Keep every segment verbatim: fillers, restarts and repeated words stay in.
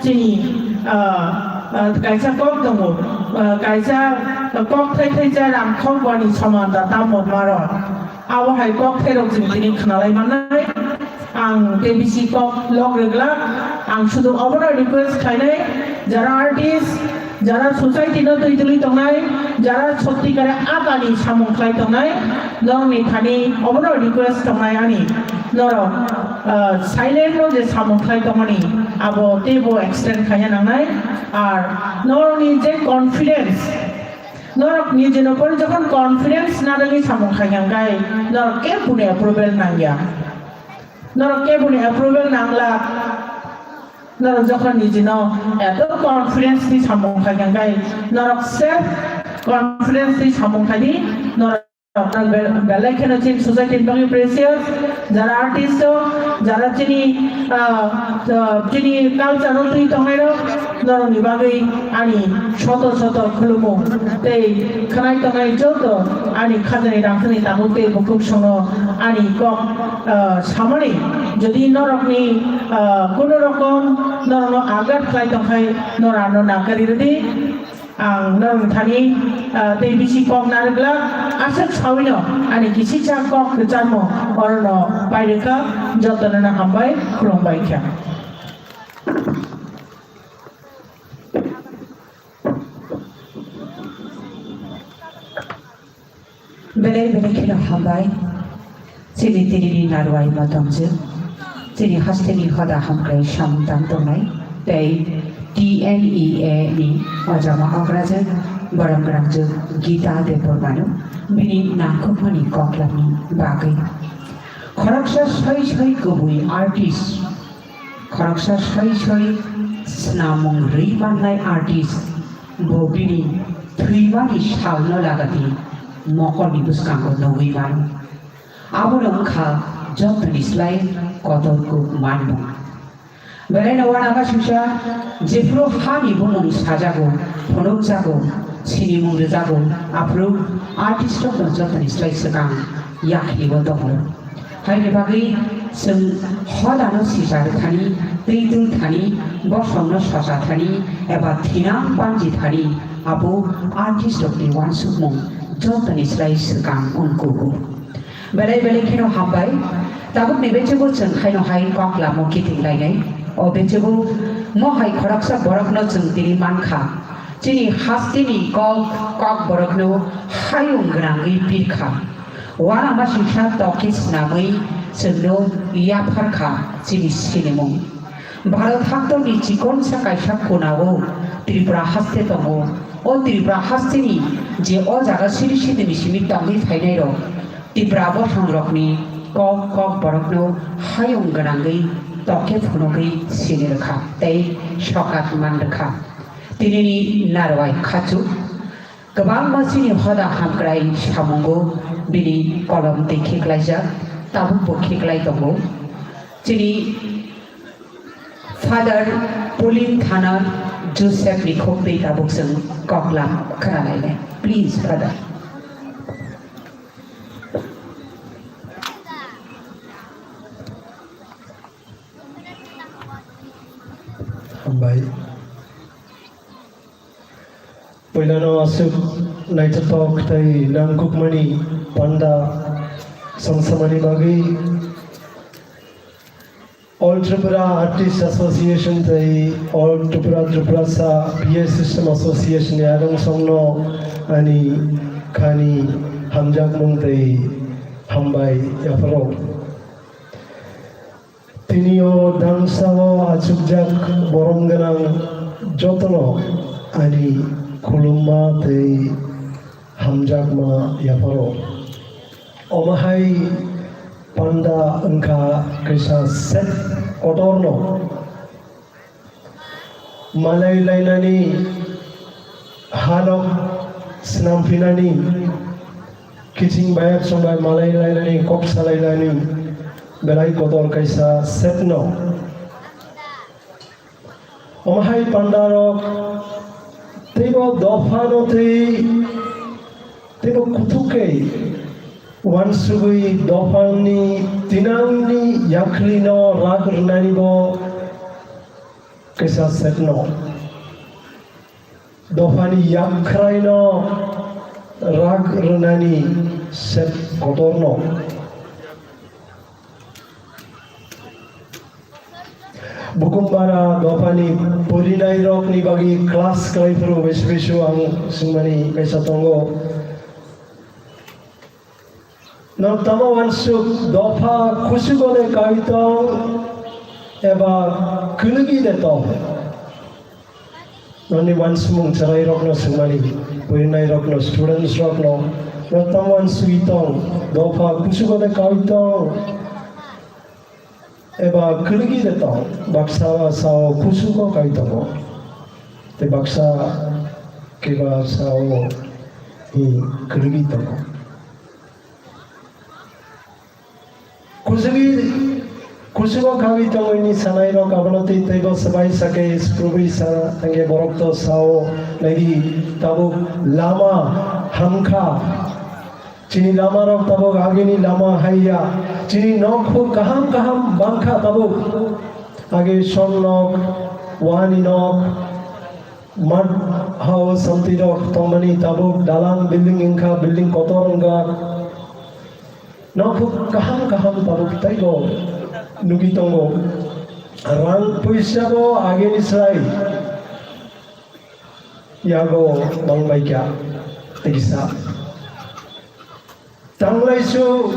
chini, ah, ah, kaisa kok tongo, ah, kaisa kok thai thai cha rang khok bani soman da tamo maro. Abo hai kok thairok chwng tini khwnalai mannai. Ang tei bisi kok lok rwglak. Ang sudu obono request khlainai, jara artist, jara society no twi tuli tongnai, jara sotti kare atani samung khlai tongnai, norokni thani obono request tongnai ani. Norok, ah, silent no je samung khlai tongmani, abo teibo extend khaina nangnai. Ar norokni je confidence, norok nijino pore jokhon confidence nanani samung khaikha, hwnkhe norok keboni approval nangya. Norok keboni approval nangla. Norok jokhon nijino eto confidence ni samung khaikha, hwnkhe norok self confidence ni samung khaidi. Norok Be-, belai kheno chini society ni bagwi precious, jara artist o, jara chini, ah, ah, chini culture o twi tongnai rok, norok ni bagwi ani soto soto khulumu tei khwnai tongnai joto ani khajani rangchakni tabuk tei bukhuk songno ani kok, ah, samani, jodi norok ni, ah, kunu rokom norok no agat khlai tongkhai norok ano nakari rwdi. Ang norok thani, ah, tei bisi kok narwkla, aswk sawino ani kisicha kok kwcharmo orono pairwkha, jotono no hambai khulumbai kha. Belai belai kheno hambai. Chini tinini narwai motomjwk, chini hasteni hoda hamkrai samung tang tongnai, tei T N E A ni ojama ograjwk, borom gwnangjwk Gita Debbarmano bini nangkukmani koklamni bagwi. Khoroksa soi soi kubui artist, khoroksa soi soi snamung rwi mannai artist, bo bini thwimani salno lagati mokolni bwskango nugwi mano. Abono wngkha jotoni slai kotor kuk manmung. Belaino uanama singsa jephuru hani bumung sajago, phunukjago, sinimung rwjago, aphuru artist rokno jotoni slai swkang yakhlibo tongo. Haini bagwi chwng hodano sisa rwthani, twi twi thani, bosongno sosa thani, eba thinang panji thani, abo artist rokni uansukmung jotoni slai swkang wngkugo. Belai belai kheno hambai. Tabukni bechebo chwng haino hai kok lamo kiting lainai. O bechebo mo hai khoroksa borokno chwng tini mankha. Chini hasteni kok, kok borokno hayung gwnangwi pirkha. Uanama singsa tokhe snamwi chwngno yapharkha chini sinimung. Bharat haktorni chikonsa kaisa kunao Tripura haste tongo. O Tripura hasteni je o jaga siri sitini simi tongwi phainairok, Tipra bosongrokni kok kok borokno hayung gwnangwi tokhe phunugwi sini rwkha tei sokat man rwkha. Tinini narwai khachu kwbangma chini hoda hamkrai samungo bini kolom twi khiklaijak, tabukbo khiklai tongo. Chini Father Pulin Thana Joseph ni khuk twi tabuk chwng koklam khwnalainai. Please, Father. Hambai. Puilano aswk naithothok tei nangkukmani panda songsamani bagwi All Tripura Artists Association tei All Tripura Tripurasa P A System Association ni adong songno ani khani hamjakmung tei hambai yapharo. Tini o dangsa o achukjak borom gwnang jotono ani khulumma tei hamjakma yapharo. Omo hai panda wngkha kaisa set kotorno malai lainani, hanok snam phinani, kiching bayat songbai malai lainani, kok salai lainani belai kotor kaisa setno. Omo hai pandarok teibo dophano tei teibo kuthuk khe uansugwi dophani tinangni yaklino rak rwnanibo Kisa sepno. Dophani yakhraino rak rwnani sep kotorno. Bukumbara dophani purinairokni bagwi class khlaiphuru besi besi ang swngmani kaisa tongo. Nwng tamo uansuk dopha kusugo de kaui tong eba kwlwgwi de tong? Noni uansukmung chwrairokno swngmani, purinairokno, studentsrokno, nwng tamo uansugwi tong, dopha kusugo de kaui tong? Eba kwlwgwi de tong, baksa sao kusugo kai tongo, tei baksa keba sao hi kwlwgwi tongo. Kusugwi, kusugo kaiwi tongwini sanairok abono twi teibo swbai sakhe swkrubwi sa thangkhe borok to sao, naidi tabuk lama hamkha. Chini lamarok tabuk agini lama haiya. Chini nok bo kaham kaham bangkha tabuk. Age son nok, wani nok, mat hao samti rok tongmani tabuk dalang building wngkha, building kotor wngkha. Nok bo kaham kaham tabuk taibo nugwi tongo. Rang puisa bo agini slai yago bangbaikha tei kisa. Tanglaisu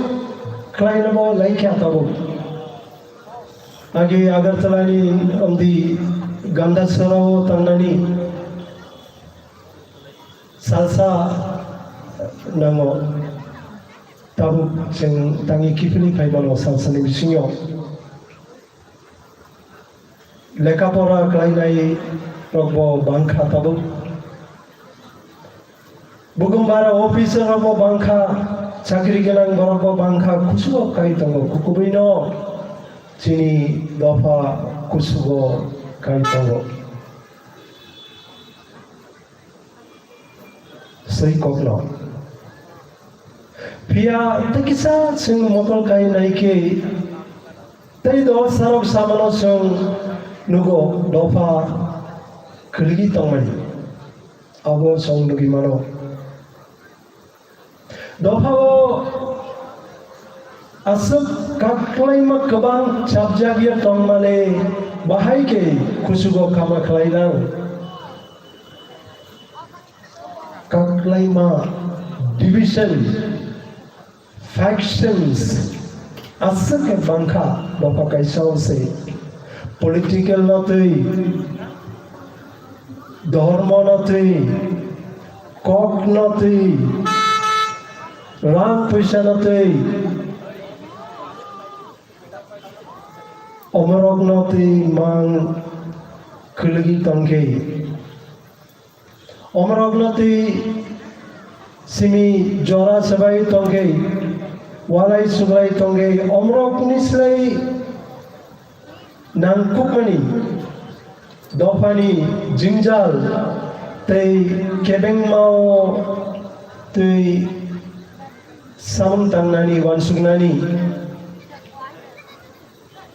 khlainabo laikha tabuk. Agi Agartala ni omdi Gandasara o tangnani salsa nango. Tabuk chwng tangi kiphilwi phaimano salsani bisingo. Lekha pora khlainai rokbo bangkha tabuk. Bukumbara officer rokbo bangkha, chakri gwnang borokbo bangkha, kusugo kai tongo, kukubuino chini dopha kusugo kai tongo. Swi kokno. Phiya tei kisa chwng mokol kai nai khe tei dol sarok samano chwng nugo dopha kwlwgwi tongmani. Abo chwng nugwi mano. Dophao aswk kaklaima kwbang chapjak ya tongmani bahai khe kusugo kama khlai nang. Kaklaima division, factions aswk khe bangkha dopha kaisa o se. Political no twi, dhormo no twi, kok no twi, rang puisa no twi, omorok no twi mang khwlwgwi tongkhe. Omorokno twi simi jora swbai tongkhe, walai suglai tongkhe, omorokni slai nangkukmani dophani jwngjal tei kebengmao twi samung tangnani uansuknani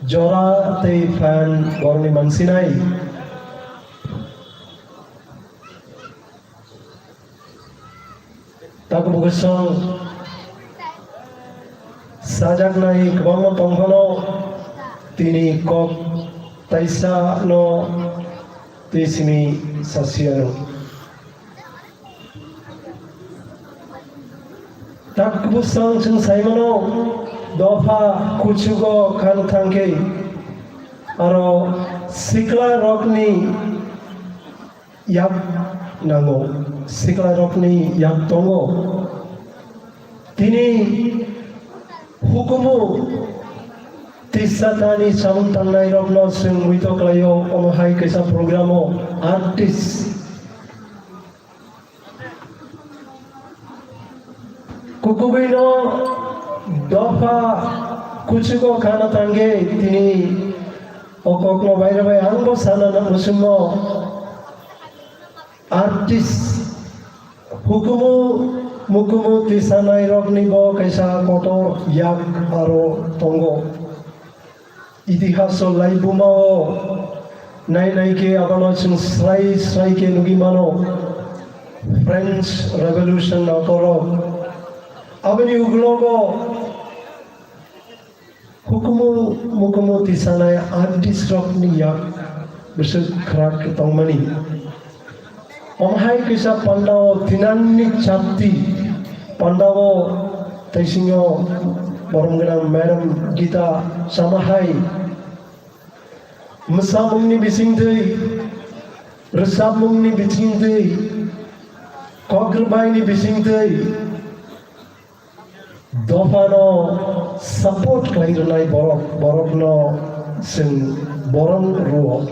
jora tei phan borokni mansinai. Takhuk bwswng sajaknai kwbangma tong phano tini kok taisa no twi simi sasiyano. Takhuk bwswng chwng saimano dopha kuchugo khan thangkhe aro sikla rokni yak nango, sikla rokni yak tongo. Tini hukumu tisa thani samung tangnai rokno chwng muito khlaio, omo hai kaisa program o artist. Kukubuino dopha kuchugo khana tangwi tini o kokno baire bai angbo sana na musumo artist hukumu mukumu tisanai rokni bo kaisa kotor yak aro tongo. Itihaso laibumao Nai nai khe abono chwng srai srai khe nugwi mano, French Revolution ni akorok. Aboni ugulogo hukumu mukumu tisanai artist rokni yak bwswk khwrak khe tongmani. Omo hai kisa pandao thinangni chapti, pandao teisingo borom gwnang Madam Gita sama hai mwsamungni bisingtwi, rwchapmungni bisingtwi, kok rwbaini bisingtwi, dophano support khlai rwnai borok, borokno chwng borom rwo.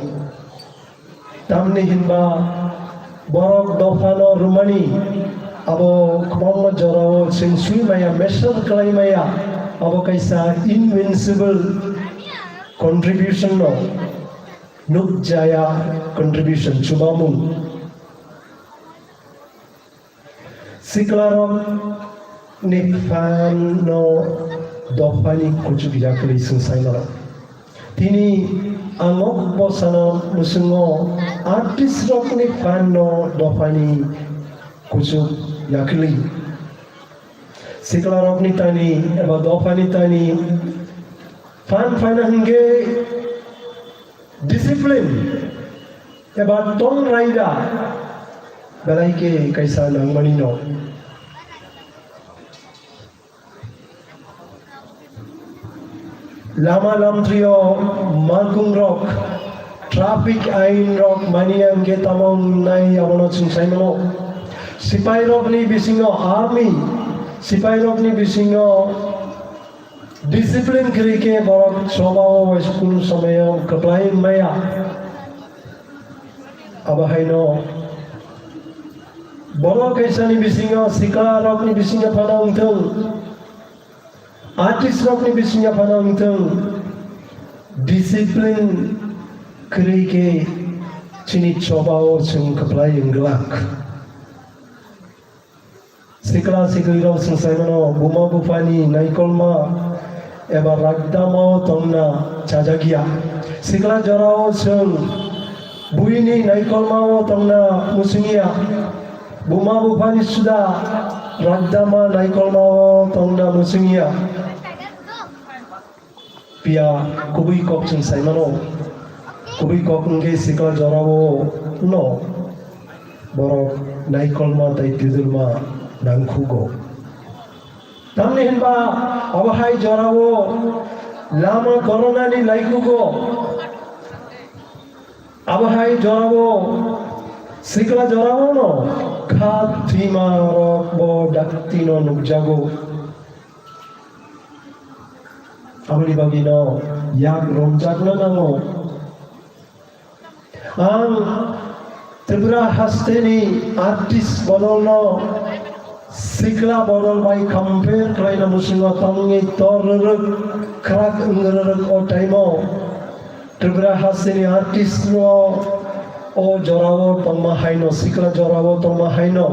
Tamni hinba borok dophano rwmani abo kwbangma jorao chwng swi maya, measure khlai maya, abo kaisa invincible contribution no nukjaya contribution chubamung. Siklarokni phan no dophani kuchuk yakwli swngsaimano. Tini ang o bosano musungo artist rokni phan no dophani kuchuk yakwli. Siklarokni tani eba dophani tani phan phaina hwnkhe discipline eba tong raida belai khe kaisa nangmani no. Lama lamtrio malkung rok, traffic ain rok mani ang khe tamo nai abono chwng sai mano. Sipai rokni bisingo army, sipai rokni bisingo discipline kwrwi khe borok chobao bai school somoyo kwplai maya. Abo haino borok kaisani bisingo sikla rokni bisingo phano wngthung, artist rokni bisingo phano wngthung, discipline kwrwi khe chini chobao chwng kwplai wng glak. Sikla siklirok swngsaimano buma buphani naikolma eba ragdamao tongna chajakya. Sikla jorao chwng buini naikolmao tongna muchungya. Buma buphani suda ragdama naikolmao tongna muchungya. Phiya kubui kok chwng sai mano, kubui kok wngkhe sikla jorao no borok naikolma tei twidulma nangkhugo. Tamni hinba abo hai jorao lama koronani laikugo. Abo hai jorao sikla jorao no kha thwima rok bo dakti no nukjago. Aboni bagwino yak romjakna nango. Ang Tripura hasteni artist bodolno sikla bodol bai compare khlaina muchungo tongwi tor rwrwk khrak wng rwrwk o time-o. Tripura hasteni artist rok o jorao tongma haino, sikla jorao tongma haino.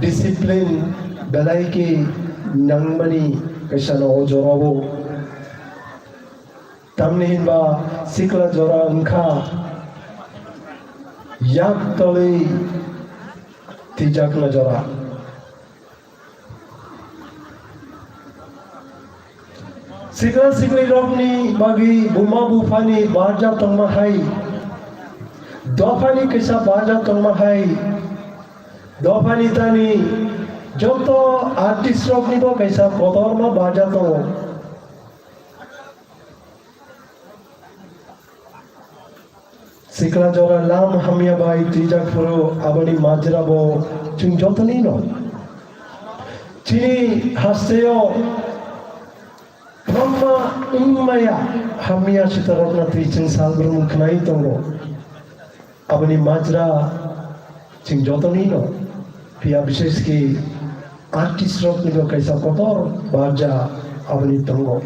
Discipline belai khe nangmani kaisa no o jorao. Tamni hinba sikla jora wngkha yak tolwi twijakna jora. Sikla siklirokni bagwi buma buphani barja tongma hai, dophani kaisa barja tongma hai, dophani tani joto artistroknibo kaisa kotorma barja tongo. Sikla jora lam hamya bai twijak phuru aboni majra bo chwng jotoni no. Chini hasteo kwbangma wngmaya hamya sitarokna twi chwng salbrum khwnai tongo. Aboni majra chwng jotoni no. Phiya bishesh khe artist rokni bo kaisa kotor barja aboni tongo.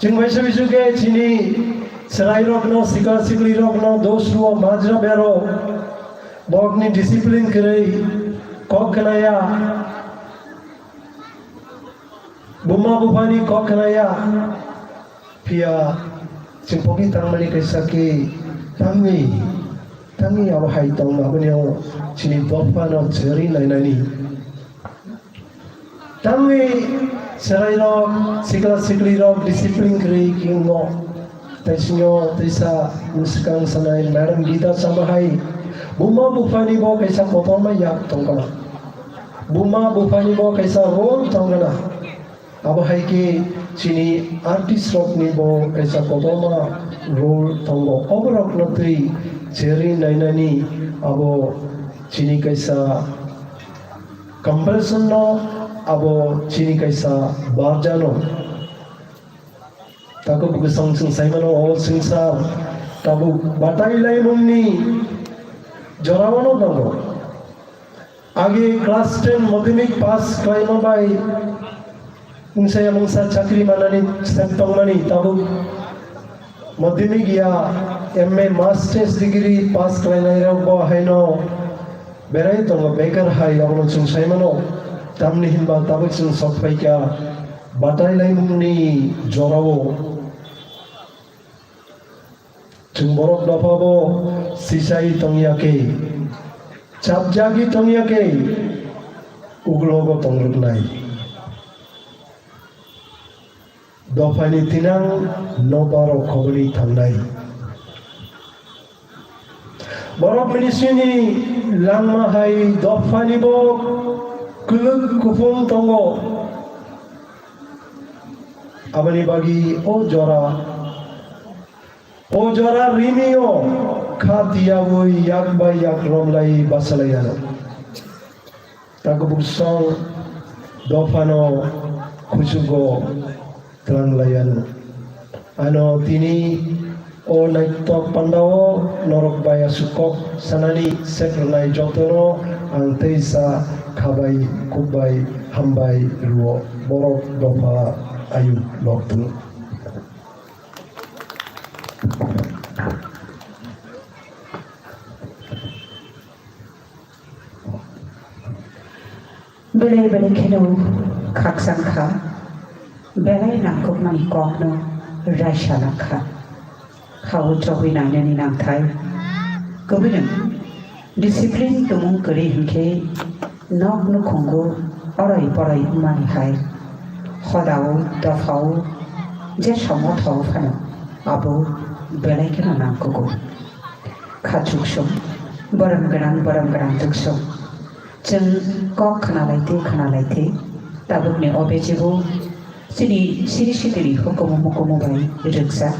Chwng bai sabi sukhe chini chwrairokno, sikla siklirokno, dos rwo, majra bero, borokni discipline kwrwi, kok khnaya, buma buphani kok khnaya, phiya Chwng pogwi tangmani kaisa khe tangwi, tangwi abo hai tong aboni o chini dophano chwrwi nainani. Tangwi chwrairok, sikla siklirok discipline kwrwi khe wngo. Tei sini o teisa mwswkang sanai Madam Gita sama hai, buma buphani bo kaisa kotorma yak tongkha. Buma buphani bo kaisa role tongkha. Abo hai khe chini artist rokni bo kaisa kotorma role tongo. Oborokno twi cherwi nainani abo chini kaisa compassion no, abo chini kaisa barjano. Takhuk bwsang chwng saimano o swngchar tabuk batai laimungni jorao no tongo. Agi class ten madhyamik pass khlaima bai mungsa ya mungsa chakri manani sem tongmani tabuk madhyamik ya M A masters degree pass khlainai rok bo haino berai tongo bekar hai abono chwng saimano tamni hinba tabuk chwng sok phaikha batai laimungni jorao. Chwng borok dophabo sisai tongya khe, chapjagwi tongya khe, uklogo tongrwknai. Dophani tinang nobarok khoboni thangnai. Borok minisini langma hai dophani bo kwlwk kuphung tongo. Aboni bagwi o jora O jora rimio kha tiyaui yak bai yak romlai basalai ano. Takubuk song dophano kuchugo twlanglai ano. Ano tini o naitok pandao norok bai aswk kok sanani sekrwnai jotono ang teisa khabai khukbai hambai rwo borok dopha ayuk lobthung. Belai belai kheno khakchang kha, belai nangkukmani kokno raisa langkha. Khao chobwi nainani nangthai. Kwbwino discipline tongmung kwrwi hinkhe nok nukhungo oroi poroi wngmani hai. Hodao dophao je songo thao phano abo belai kheno nangkugo. Kha chuksong, borom gwnang, borom gwnang chuksong. Chwng kok khwnalai thwi, khwnalai thwi. Tabukni o bejebo chini siri sitiri hukumu mukumu bai rwkjak.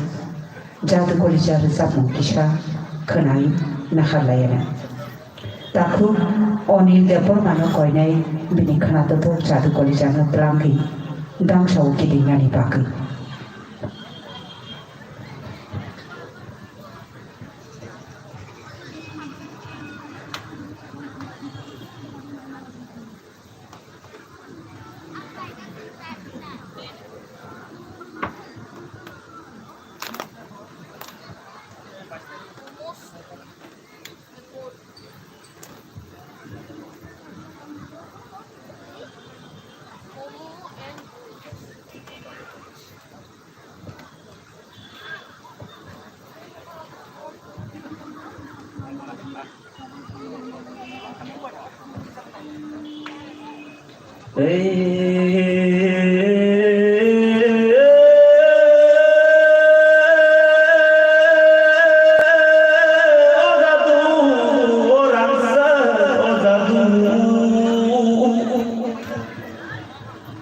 Jadu Kolija rwchapmung kisa khwnai naharlaiya. Takhuk Anil Debbarmano koinai bini khwnathok Jadu Kolijano twlangwi dangsao kidingnani bagwi.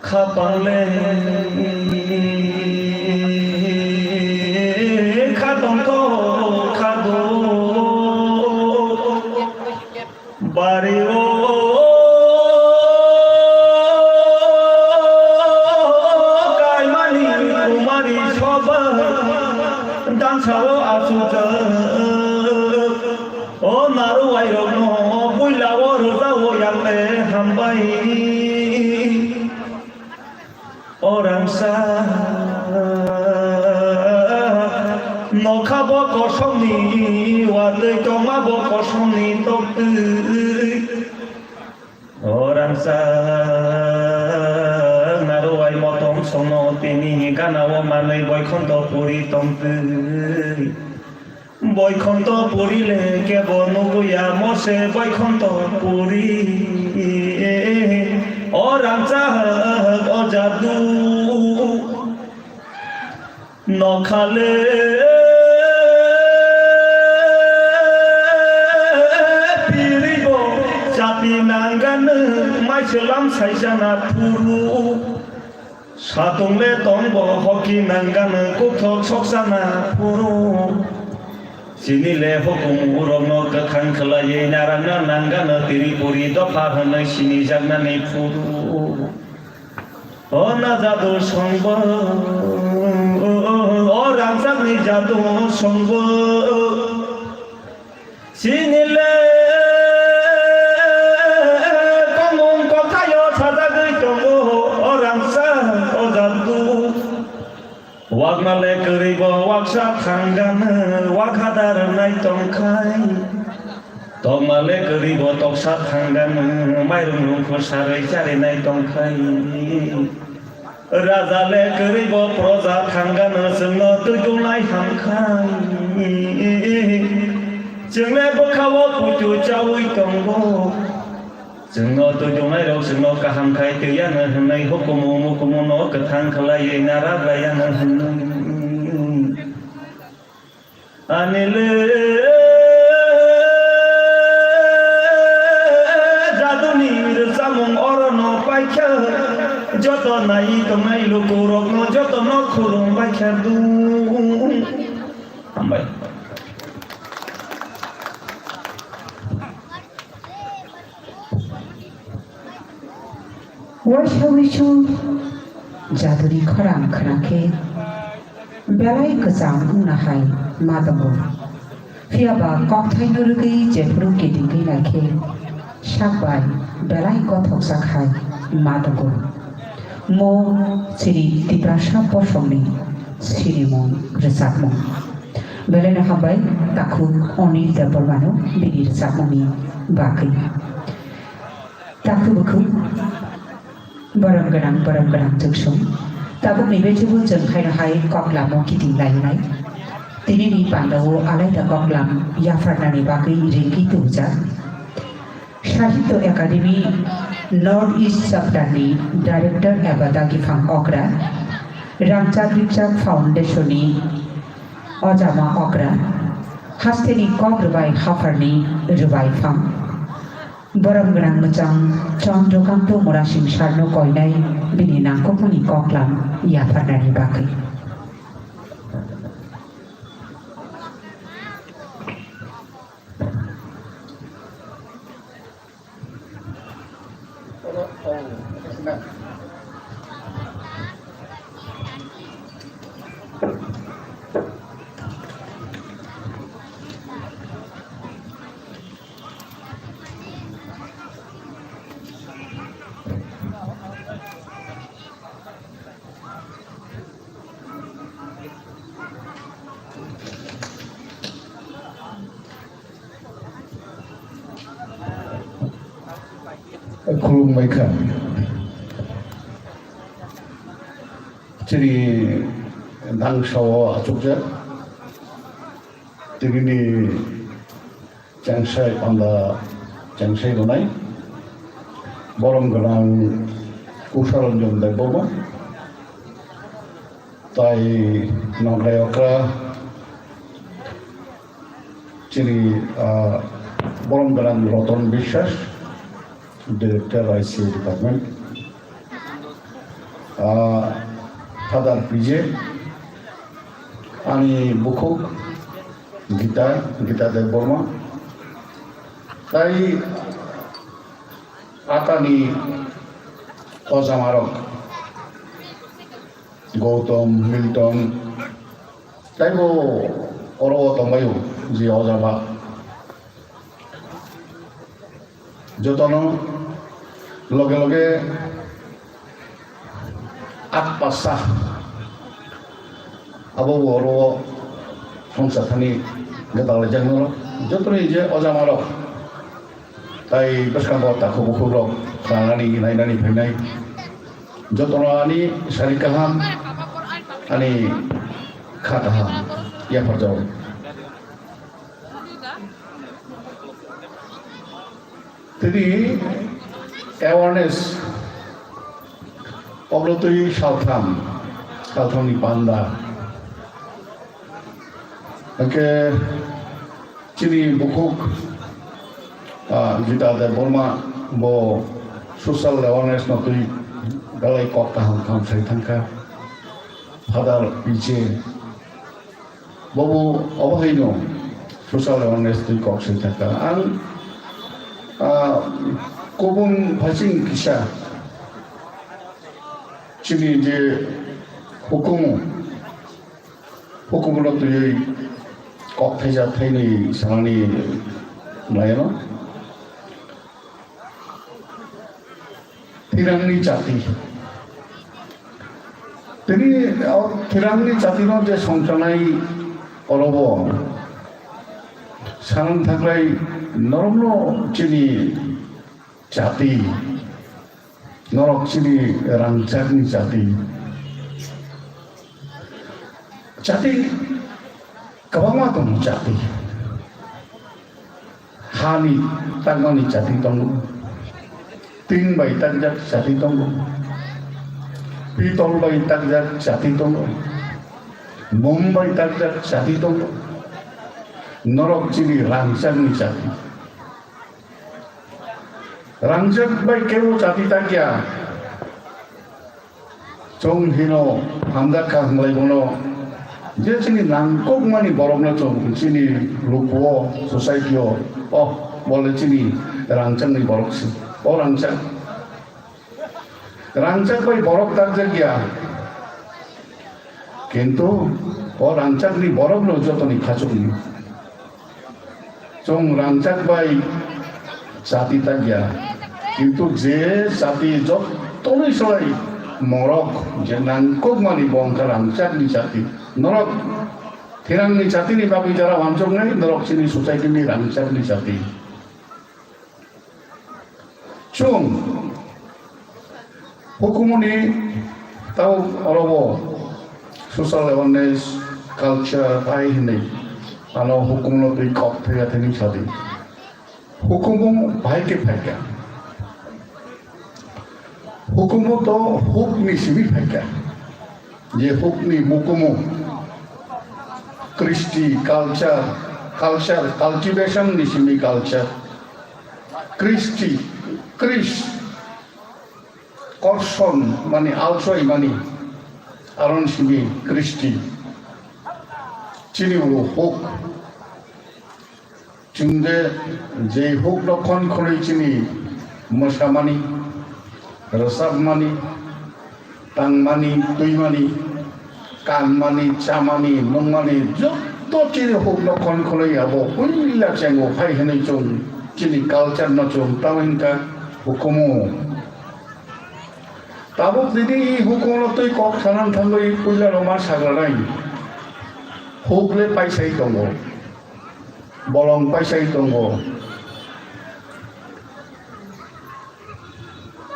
Khapang le kha tongtho kha do bari o kaimani kumari soba dansa o asujak o naru wairok no puila o rwja o yang le hambai. O rangsa nokha bo kosongni watwi tongma bo kosongni toktwi. O rangsa naruwai motong sono tini Gana o manwi Boikhonto puri tongtwi. Boikhonto puri le kebo nuguya mose Boikhonto puri. O rangchak o jadu nokhale piribo chati nangano maiselam saisana phuru. Satung le tongbo hoki nangano kuthok soksana phuru. Chini le hukum urokno kwthang khwlaiwi narangna nangano Tripuri dopha hwnwi sinijaknani phuru. O na jadu songbo, o rangchakni jadu songbo. Chini le tongmung kothayo sajagwi tongo, o rangchak o jadu. Wakma le kwrwibo waksa thangano, wakhadar nai tongkhai. Tokma le kwrwibo toksa thangano, mairum rungkhu sarwi charinai tongkhai. Raja le kwrwibo proja thangano chwngno twitungnai hamkhai. Chwng le bwkhao puitu chaui tongo. Chwngno twitungnai rok chwngno kaham khai twi yano hwnwi hukumu mukumu no kwthang khlaiwi nara bai yano hwnwi. Ani le jaduni rwchapmung orono paikha, joto nai tongnai lukurokno jotono khulum baikha dung. Hambai. Waisa wisu jaduni khorang khna khe belai kwcham wngna hai ma tongo. Phiya ba kokthaino rwgwi jephuru kitingwi nai khe sak bai belai gothokjak hai ma tongo. Mo chini Tiprasa bosongni sinimung rwchapmung. Belai no hambai takhuk Onil Debbarmano bini rwchapmungni bagwi. Takhuk bukhuk, borom gwnang, borom gwnang chukchung. Tabukni bejebo chwng haino hai koklamo kiting lainai. Tinini pandao alaida koklam yapharnani bagwi ringwi tubujak. Sahitya Academy North East Chapter ni Director eba Dagiphang Okra, Rangchak Rikchak Foundation ni Ojama Okra, hasteni kok rwbai hapharni rwbai phang. Borom gwnang mwchang Chandrakanta Murasing Sarno koinai bini nangkukmani koklam yapharnani bagwi. Khulumbai kha. Chini dangsao achukjak. Tinini chengsai panda chengsai rwnai. Borom gwnang Usha Ranjan Debbarma. Tai nokrai okra chini, ah, borom gwnang Roton Biswas, Director I C A Department. Ah, Father P J, ani bukhuk Gita, Gita Debbarma. Tai atani ojamarok. Gautam, Milton, taibo oro o tongbaio, je o jaga. Jotono loge loge atpasa abo bo oro o songsa thani gwdal laijak norok. Jotono je o jamarok. Tai bwskango takhuk bukhuk rok khanani nainani phainai. Jotono ani sari kaham, Ani kha kaham yapharjak. Tini awareness oblotwi saltham, salthamni panda. Hwnkhe chini bukhuk, ah, Gita Debbarma bo social awareness no twi belai kok kaham kaham sai thangkha. Father P J bobo obo haino social awareness twi kok sai thangkha. Ang, ah, kubun phaising kisa chini je hukumu Hukumu no twiwi kok thaisa thainwi sanani naiyano. Thirangni chati. Tini o thirangni chatino je songchanai orobo sanang thaklai norokno chini chati. Norok chini rangchakni chati. Chati kwbangma tongo chati. Hani takmani chati tongo. Tin bai takjak chati tongo. Pitol bai takjak chati tongo. Mum bai takjak chati tongo. Norok chini rangchakni chati. Rangjak bai kebo chati takya. Chwng hino hamjak kha hwnlai bono. Je chini nangkukmani borokno chwng chini lukuo, society-o, oh, bole chini rangchakni borok se. O rangchak. Rangjak bai borok takjak ya. Kintu o rangjak ni borok no joto ni khachuk ni. Chwng rangjak bai chati tak ya. Kintu je chati joto ni slai morok je nangkuk mani bo wngkha rangjak ni chati. Norok thirang ni chati ni bagwi jara wansuk nai, norok chini society ni rangjak ni chati. Chwng hukumuni tau orobo social awareness, culture, bai hinwi ano hukumno twi kok thwiya thani sadi. Hukumu bai khe phaikha. Hukumu to hukni simi phaikha. Je hukni mukumu, kristi, culture, culture, cultivation ni simi culture, kristi, kris, korson mani, alsoi mani, aron simi kristi, chini ulo huk. Chwng je, je hukno khon khonwi chini mwsamani, rwchapmani, tangmani, twimani, kanmani, chamani, nungmani, joto chini hukno khon khonwi abo puila chengo phai hwnwi chwng chini culture no chwng tamo hinkha hukumu. Tabuk nini i hukumu twi kok sanan thangwi puila roma sagranai huk le paisai tongo. Bolong paisai tongo.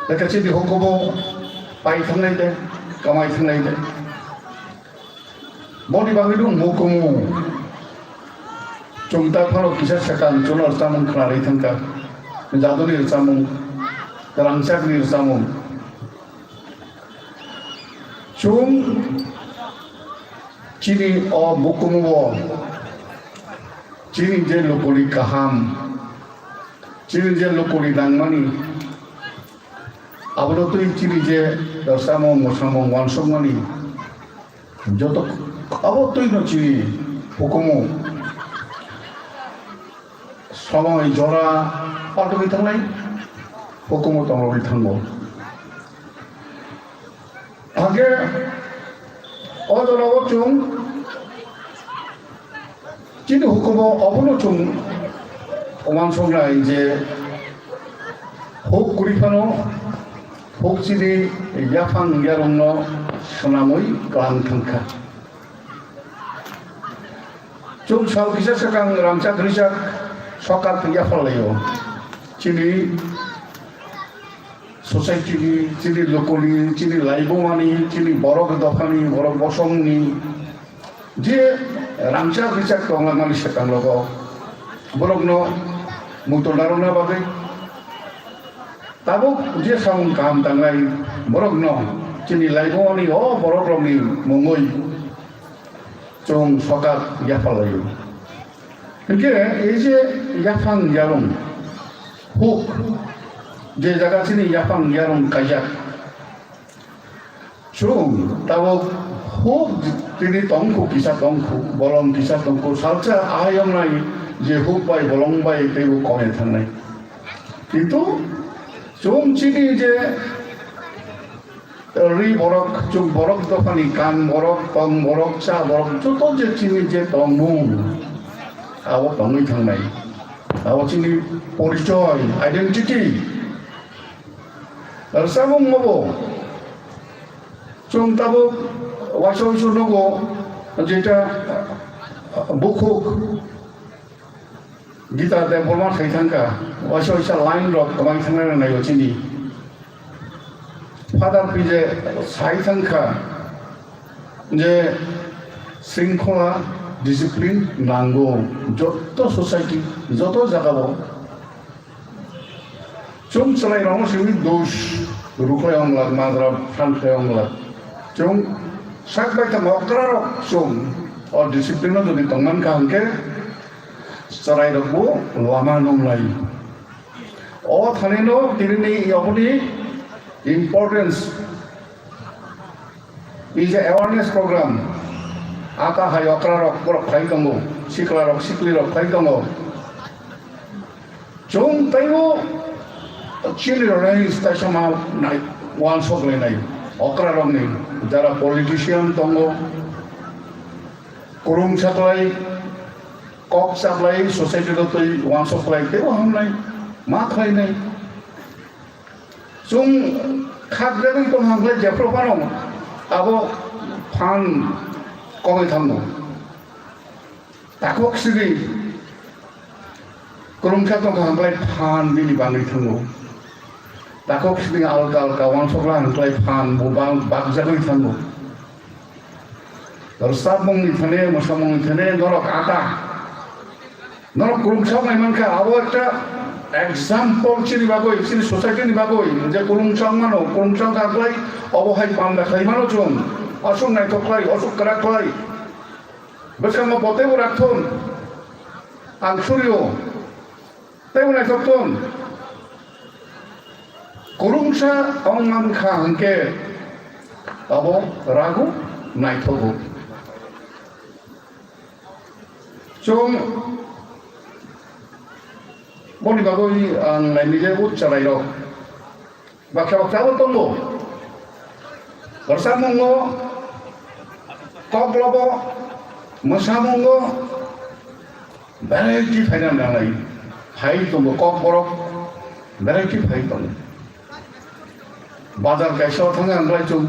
Lekha chini hukumu pai thangnai de, kamai thangnai de. Boni bagwi no mukumu. Chwng ta phano kisa swkang chwngno rwchapmung khnarwi thangkha. Jaduni rwchapmung, rangchakni rwchapmung. Chwng chini o bukumu o chini je lukuni kaham, chini je lukuni nangmani, abono twi chini je rwchapmung, mwsamung, uansukmani, joto abo twino chini hukumu. Somoi jora patogwi thangnai, hukumu tongogwi thango. Hake o jorao chwng chini hukumu obono chwng uansuknai je huk kwrwi phano huk chini yaphang yarwngno swnamwi kwlang thangkha. Chwng sal kisa swkang rangchak rijak sokat yapharlaio. Chini society ni, chini lokoni, chini laibumani, chini borok dophani, borok bosongni je rangchak richak tonglangnani swkang rogo borokno muitu narwkna bagwi tabuk je samung kaham tangnai borokno chini laibumani o borokrokni mungwi chwng sokat yapharlaio. Hinkhe ei je yaphang yarung huk, je jaga chini yaphang yarung kaijak, chwng tabuk huk tini tongkhu, kisa tongkhu, bolong kisa tongkhu, salsa ayongnai je huk bai bolong bai teibo kome thangnai. Kintu chwng chini je ri borok, chwng borok dophani kan borok, tong borok, cha borok, joto je chini je tongmung, abo tongwi thangnai. Abo chini porichoi, identity. Rwchapmung bo chwng tabuk waisa waisa nogo, jeta bukhuk Gita Debbarma sai thangkha, waisa waisa line rok kwbang thangnai rwnai o chini. Father P J sai thangkha je shringkhola, discipline nango joto society, joto jagao. Chwng chwrairokno simi dos rukhlai wnglak, majra phan khlai wnglak. Chwng sak bai tamo okrarok chwng o discipline-o jodi tongmankha hwnkhe chwrairokbo lama nwnglai. O thanino tinini yokni importance is a awareness program. Aka hai okrarok borok khlai tongo, siklarok siklirok khlai tongo. Chwng teibo chini rwnai staisama nai wansok lainai okrarokni jara politician tongo, kwrwngsa khlai, kok chaplai, society rok twi wansok khlai teibo hamnai ma khlainai. Chwng khakjagwi tong hang khlai jephru phano abo phan kogwi thango. Takhuk sidi kwrwngsa tongkha hwnklai phan bini bangwi thango. Takhuk sidi alka alka wansokla hwnklai phan bo bang bakjagwi thango. Rwchapmungni thane, mwsamungni thane norok ata. Norok kwrwngsa wngnai mankha, abo ekta example chini bagwi, chini society ni bagwi, je kwrwngsa wngmano, kwrwngsa wngkha hwnklai obo hai panda khlai mano chwng. Aswk naithok khlai, aswk kwrak khlai. Bwskango bo teibo rakthun, ang surio, teibo naithokthun. Kwrwngsa wng mankha hwnkhe abo rago naithogo. Chwng boni bagwi ang nainwi je o chwrairok baksa baksa abo tongo. Rwchapmungo, koklobo, mwsamungo variety phaina nangnai. Phai tongo kokborok, variety phai tongo. Bazar kaisa o thangna nanglai chwng.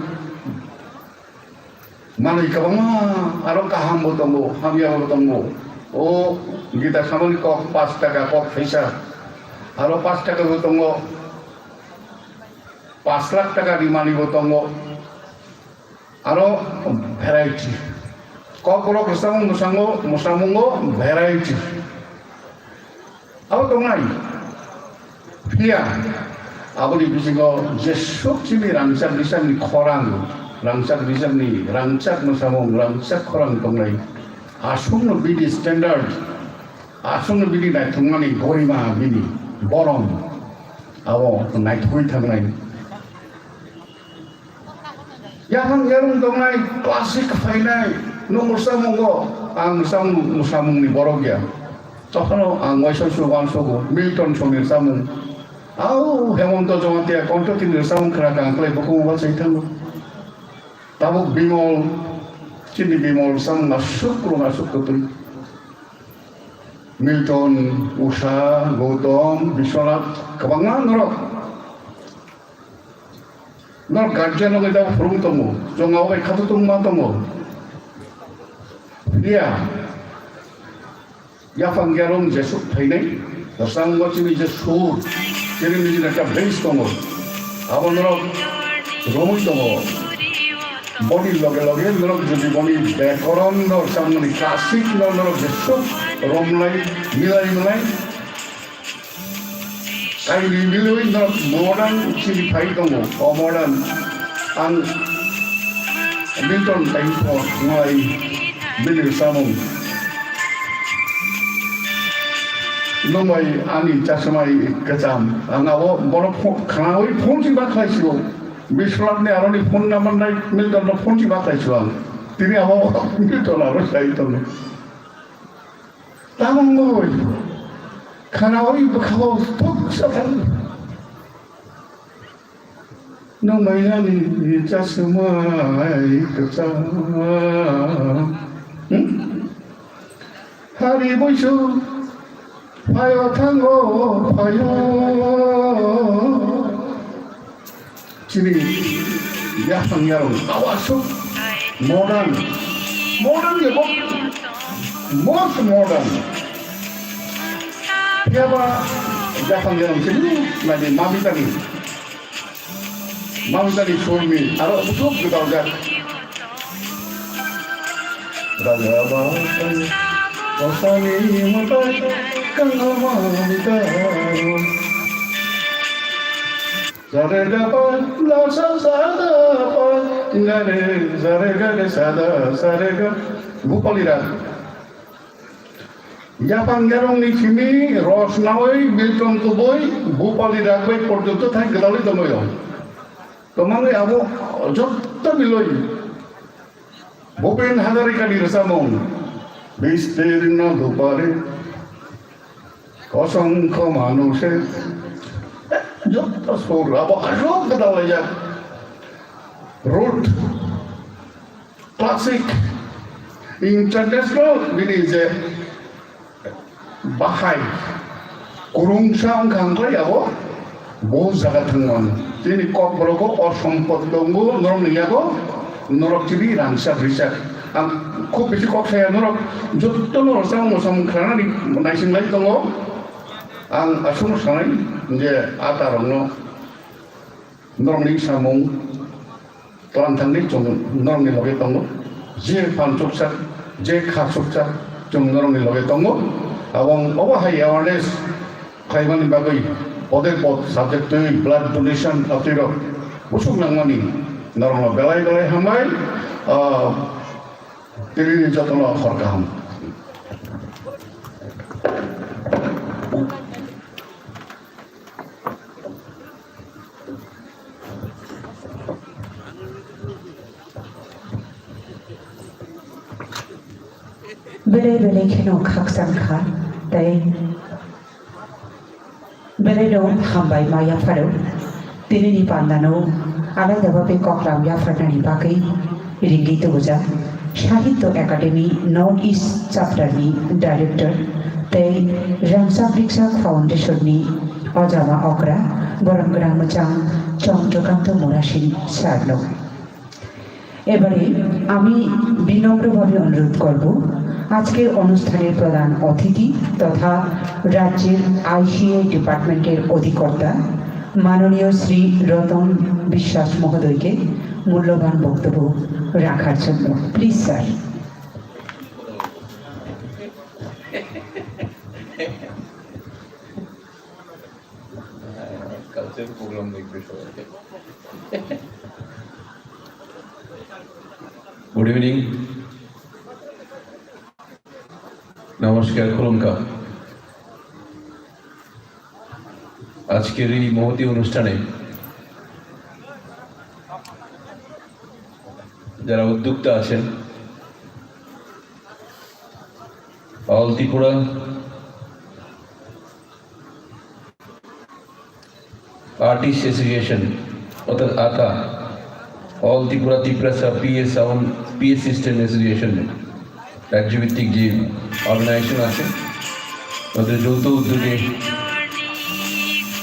Manwi kwbangma, aro kahambo tongo, hamyabo tongo. O Gita samani kok pash taka, kok phaisa. Aro pash taka bo tongo. Pash lakh taka ni manwi bo tongo. Aro variety. Kokborok rwchapmung mwsamungo, mwsamungo variety. Abo tongnai. Phiya aboni bisingo jesuk chini rangchak bisakni khorang, rangchak bisakni rangchak mwsamung, rangchak khorang tongnai. Aswkno bini standard, aswkno bini naithokmani gorima, bini borom abo naithogwi thangnai. Yaphang yarung tongnai, classic phainai, no mwsamungo, ang mwsamung, mwsamungni borok ya. Tokhno ang waisa waisa uansogo, Milton Somir samung. Au, Hemonto Jamatia, Kontotini samung khna kang klai, bukhung wal sai thango. Tabuk Bimol, chini Bimol samung aswk kwrwng, aswk kwtwi. Milton, Usha, Gautam, Biswanath, kwbangma norok. Nor guardian wngwi tabuk phwrwng tongo, chwng abo bai khato tongma tongo. Phiya yaphang yarung jesuk phainai, rwchapmungo chini je sur, chini nini ekta base tongo. Abo norok romwi tongo. Boni loge loge norok jodi boni byakoron no samani classic no norok jesuk romlai milai milai. Kaini milwi norok modern chini phai tongo. O modern ang Milton Tainpho ngai bini samung. Nwng bai ani chasmai kwcham. Ang abo bono pho-, khnaui phone si ba khlai sio. Biswanath ni aroni phone number nai Milton no phone si ba khlai sio ang. Tini abo Milton aro sai tongo. Tamung bai. Khnaui bwkhao thuk sa thang. Nwng bai ani chasmai kwcham. Hmm? Hari buisu phaio thango phaio. Chini yaphang yarong abo aswk modern, modern ni bo most modern. Phiyaba yaphang yarong chini nadi mabitani. Mangkani surmi aro usuk gwdal jak. Raga ba kosani matai kangama mitaro. Sare ga pa la sa sa da pa ga re sare ga re sa da sare ga. Bupali rag. Yaphang yarongni simi rosnaui Milton kubui Bupali ragbai porjonto thai gwdalwi tongwi o. Tomangwi abo jotto miloi Bhupen Hazarikani rwchapmung Bistirno Dhupare Osongkho Manushe jotto sur abo aswk gwdal laijak. Root Classic international bini je bahai kurungsa wngkha hwnkhai abo bo jaga thwngmani. Chini kokborok o sompot tongo norokni yago norok chini rangchak rijak. Ang khub bisi kok saya norok jotto norok samung samung khlainani naising lai tongo. Ang aswkno sanai je a tarokno norokni samung tlang thangwi chwng norokni loge tongo. Je phan chukjak, je kha chukjak, chwng norokni loge tongo. Abo, obo hai awareness khlaimani bagwi pode pod subject twi blood donation atwirok busuk nangmani norokno belai belai hambai. Ah, tini jotono hor kaham. Belai belai kheno khakchang kha, tei belai no hambai ma yapharo. Tinini pandano alaida bagwi koklam yapharnani bagwi ringwi tubujak Sahitya Academy North East Chapter ni Director tei Rangchak Rikchak Foundation ni Ojama Okra, borom gwnang mwchang Chandrakanta Murasing sir no. এবারে আমি বিনম্রভাবে অনুরোধ করব আজকের অনুষ্ঠানের প্রধান অতিথি তথা রাজ্যের আইসিএ ডিপার্টমেন্টের অধিকর্তা মাননীয় শ্রী রতন বিশ্বাস মহোদয়কে মূল্যবান বক্তব্য রাখার জন্য। Please sir. Culture program দেখবে সবাই। Good evening. নমস্কার, খুলুমকা। আজকের এই মহতী অনুষ্ঠানে যারা উদ্যোক্তা আছেন, All Tripura Artist Association অর্থাৎ আতা, All Tripura Tiprasa PA sound PA system association রাজ্যভিত্তিক যে অর্গানাইজেশন আছে, তাদের যৌথ উদ্যোগে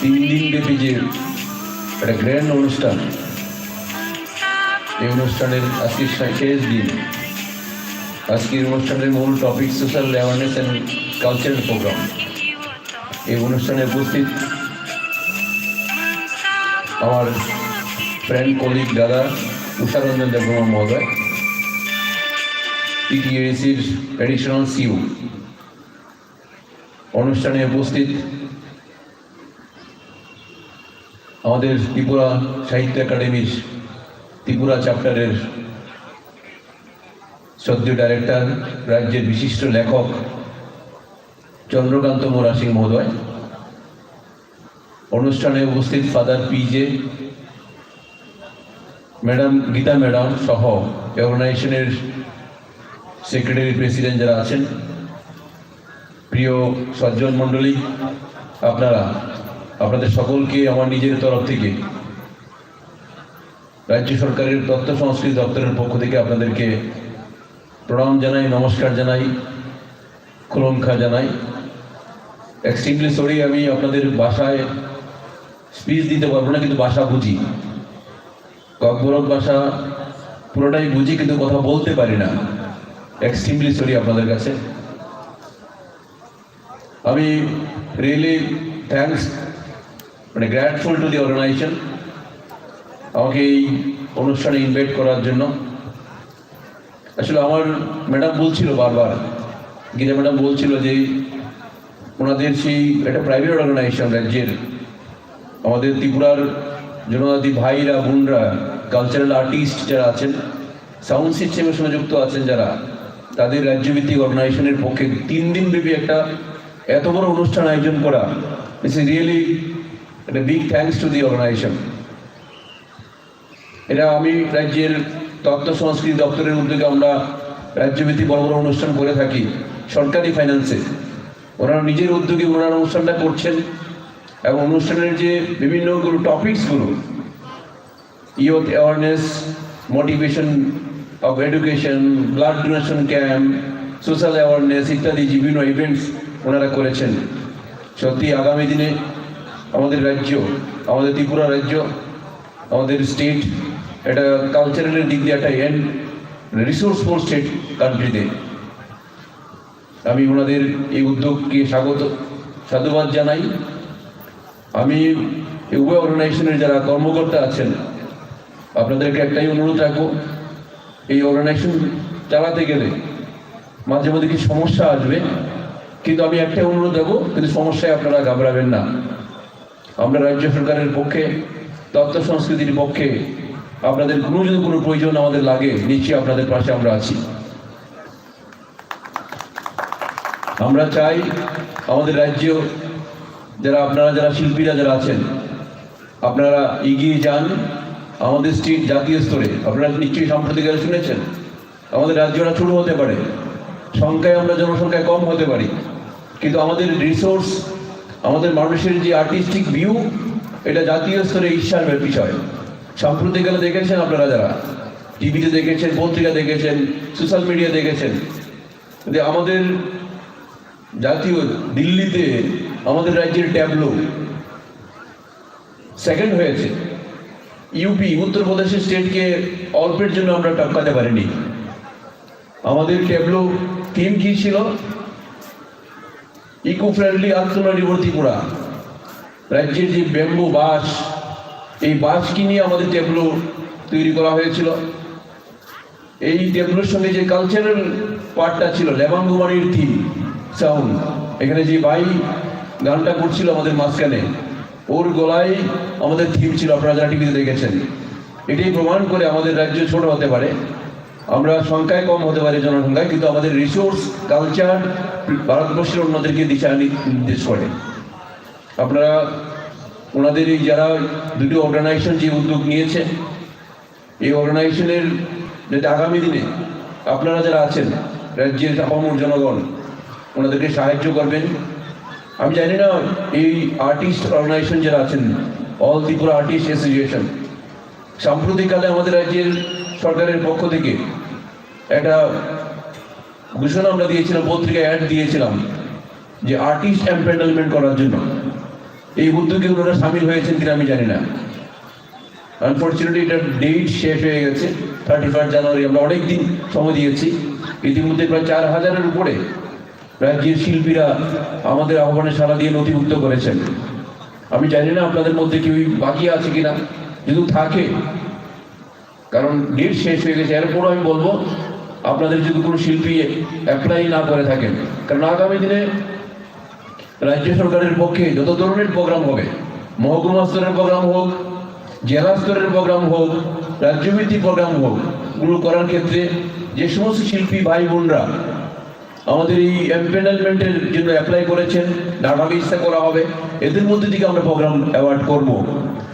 তিন দিন ব্যাপী যে একটা গ্র্যান্ড অনুষ্ঠান, এই অনুষ্ঠানের আজকে শে-, শেষ দিন। আজকের অনুষ্ঠানের মূল topic social awareness and cultural programme. এই অনুষ্ঠানে উপস্থিত আমার ফ্রেন্ড, কলিগ, দাদা উষা রঞ্জন দেববর্মা মহোদয়, টিটিএডিসির অ্যাডিশনাল সিইও, অনুষ্ঠানে উপস্থিত আমাদের ত্রিপুরা সাহিত্য একাডেমির ত্রিপুরা চ্যাপ্টারের শ্রদ্ধেয় ডাইরেক্টর, রাজ্যের বিশিষ্ট লেখক চন্দ্রকান্ত মোরা সিং মহোদয়, অনুষ্ঠানে উপস্থিত ফাদার পিজে, ম্যাডাম গীতা ম্যাডাম সহ অর্গানাইজেশনের সেক্রেটারি, প্রেসিডেন্ট যারা আছেন, প্রিয় সজ্জন মণ্ডলী, আপনারা, আপনাদের সকলকে আমার নিজের তরফ থেকে রাজ্য সরকারের তথ্য সংস্কৃতি দপ্তরের পক্ষ থেকে আপনাদেরকে প্রণাম জানাই, নমস্কার জানাই, খুলুমখা জানাই। এক্সট্রিমলি সরি, আমি আপনাদের ভাষায় স্পিচ দিতে পারবো না, কিন্তু ভাষা বুঝি, ককবরক ভাষা পুরোটাই বুঝি, কিন্তু কথা বলতে পারি না। এক্সট্রিমলি সরি আপনাদের কাছে। আমি রিয়েলি থ্যাঙ্কস, মানে, গ্রেটফুল টু দি অর্গানাইজেশন, আমাকে এই অনুষ্ঠানে ইনভাইট করার জন্য। আসলে আমার ম্যাডাম বলছিল বারবার, গীতা ম্যাডাম বলছিল যে ওনাদের সেই একটা প্রাইভেট অর্গানাইজেশন রাজ্যের, আমাদের ত্রিপুরার জনজাতি ভাইরা বোনরা, কালচারাল আর্টিস্ট যারা আছেন, সাউন্ড সিস্টেমের সঙ্গে যুক্ত আছেন যারা, তাদের রাজ্যভিত্তিক অর্গানাইজেশনের পক্ষে তিন দিন ব্যাপী একটা এত বড় অনুষ্ঠান আয়োজন করা, it's really a big thanks to the organization. এটা আমি রাজ্যের তথ্য সংস্কৃতি দপ্তরের উদ্যোগে আমরা রাজ্যভিত্তিক বড় বড় অনুষ্ঠান করে থাকি সরকারি ফাইন্যান্সে। ওনারা নিজের উদ্যোগে ওনারা অনুষ্ঠানটা করছেন এবং অনুষ্ঠানের যে বিভিন্নগুলো টপিকসগুলো, youth awareness, motivation of education, blood donation camp, social awareness ইত্যাদি যে বিভিন্ন ইভেন্টস ওনারা করেছেন। সত্যি আগামী দিনে আমাদের রাজ্য, আমাদের ত্রিপুরা রাজ্য, আমাদের স্টেট, এটা কালচারালের দিক দিয়ে একটা এন্ড রিসোর্সফুল স্টেট কান্ট্রিতে। আমি ওনাদের এই উদ্যোগকে স্বাগত, সাধুবাদ জানাই। আমি এই উভয় অর্গানাইজেশনের যারা কর্মকর্তা আছেন, আপনাদেরকে একটাই অনুরোধ রাখবো, এই অর্গানাইজেশন চালাতে গেলে মাঝে মধ্যে কিছু সমস্যা আসবে, কিন্তু আমি একটাই অনুরোধ রাখবো, কিন্তু সমস্যায় আপনারা ঘাবড়াবেন না। আমরা রাজ্য সরকারের পক্ষে, তথ্য সংস্কৃতির পক্ষে, আপনাদের কোনো যদি কোনো প্রয়োজন আমাদের লাগে, নিশ্চয়ই আপনাদের পাশে আমরা আছি। আমরা চাই আমাদের রাজ্য, যারা আপনারা, যারা শিল্পীরা যারা আছেন, আপনারা এগিয়ে যান। আমাদের স্টেট জাতীয় স্তরে, আপনারা নিশ্চয়ই সাম্প্রতিককালে শুনেছেন, আমাদের রাজ্যটা ছোট হতে পারে, সংখ্যায় আমরা জনসংখ্যায় কম হতে পারি, কিন্তু আমাদের রিসোর্স, আমাদের মানুষের যে আর্টিস্টিক ভিউ, এটা জাতীয় স্তরে ঈর্ষার বিষয়। সাম্প্রতিককালে দেখেছেন আপনারা, যারা টিভিতে দেখেছেন, পত্রিকা দেখেছেন, সোশ্যাল মিডিয়া দেখেছেন, যে আমাদের জাতীয় দিল্লিতে আমাদের রাজ্যের ট্যাবলো সেকেন্ড হয়েছে। ইউপি, উত্তরপ্রদেশের স্টেটকে অল্পের জন্য আমরা টপকাতে পারিনি। আমাদের ট্যাবলো থিম কি ছিল? ইকো ফ্রেন্ডলি, আত্মনির্ভর ত্রিপুরা। রাজ্যের যে ব্যাম্বু বাঁশ, এই বাঁশকে নিয়ে আমাদের ট্যাবলো তৈরি করা হয়েছিল। এই ট্যাবলোর সঙ্গে যে কালচারাল পার্টটা ছিল, লেবাং গুমারির থিম সাউন্ড, এখানে যে ভাই গানটা করছিল আমাদের মাঝখানে, ওর গলায় আমাদের থিম ছিল, আপনারা যারা টিভিতে দেখেছেন। এটাই প্রমাণ করে আমাদের রাজ্য ছোট হতে পারে, আমরা সংখ্যায় কম হতে পারি জনসংখ্যায়, কিন্তু আমাদের রিসোর্স, কালচার ভারতবর্ষের অন্যদেরকে দিশা নি-, নির্দেশ করে। আপনারা ওনাদের এই যারা দুটি অর্গানাইজেশন যে উদ্যোগ নিয়েছে, এই অর্গানাইজেশনের যাতে আগামী দিনে আপনারা যারা আছেন, রাজ্যের আপামর জনগণ, ওনাদেরকে সাহায্য করবেন। আমি জানি না এই আর্টিস্ট অর্গানাইজেশন যারা আছেন, অল ত্রিপুরা আর্টিস্ট অ্যাসোসিয়েশন, সাম্প্রতিককালে আমাদের রাজ্যের সরকারের পক্ষ থেকে একটা ঘোষণা আমরা দিয়েছিলাম, পত্রিকায় অ্যাড দিয়েছিলাম যে আর্টিস্ট এমপ্যানেলমেন্ট করার জন্য। এই উদ্যোগে ওনারা সামিল হয়েছেন কিনা আমি জানি না। আনফরচুনেটলি, এটার ডেট শেষ হয়ে গেছে, থার্টি ফার্স্ট জানুয়ারি। আমরা অনেক দিন সময় দিয়েছি, ইতিমধ্যে প্রায় চার হাজারের উপরে রাজ্যের শিল্পীরা আমাদের আহ্বানে সাড়া দিয়ে নথিভুক্ত করেছেন। আমি জানি না আপনাদের মধ্যে কেউ বাকি আছে কিনা, যদি থাকে, কারণ ডেট শেষ হয়ে গেছে। এরপরও আমি বলবো, আপনাদের যদি কোনো শিল্পী অ্যাপ্লাই না করে থাকেন, কারণ আগামী দিনে রাজ্য সরকারের পক্ষে যত ধরনের প্রোগ্রাম হবে, মহকুমা স্তরের প্রোগ্রাম হোক, জেলা স্তরের প্রোগ্রাম হোক, রাজ্যভিত্তিক প্রোগ্রাম হোক, গুলো করার ক্ষেত্রে যে সমস্ত শিল্পী ভাই বোনরা আমাদের এই এমপ্যানেলমেন্টের জন্য অ্যাপ্লাই করেছেন, ডাটাবেসটা করা হবে, এদের মধ্যে থেকে আমরা প্রোগ্রাম অ্যাওয়ার্ড করব।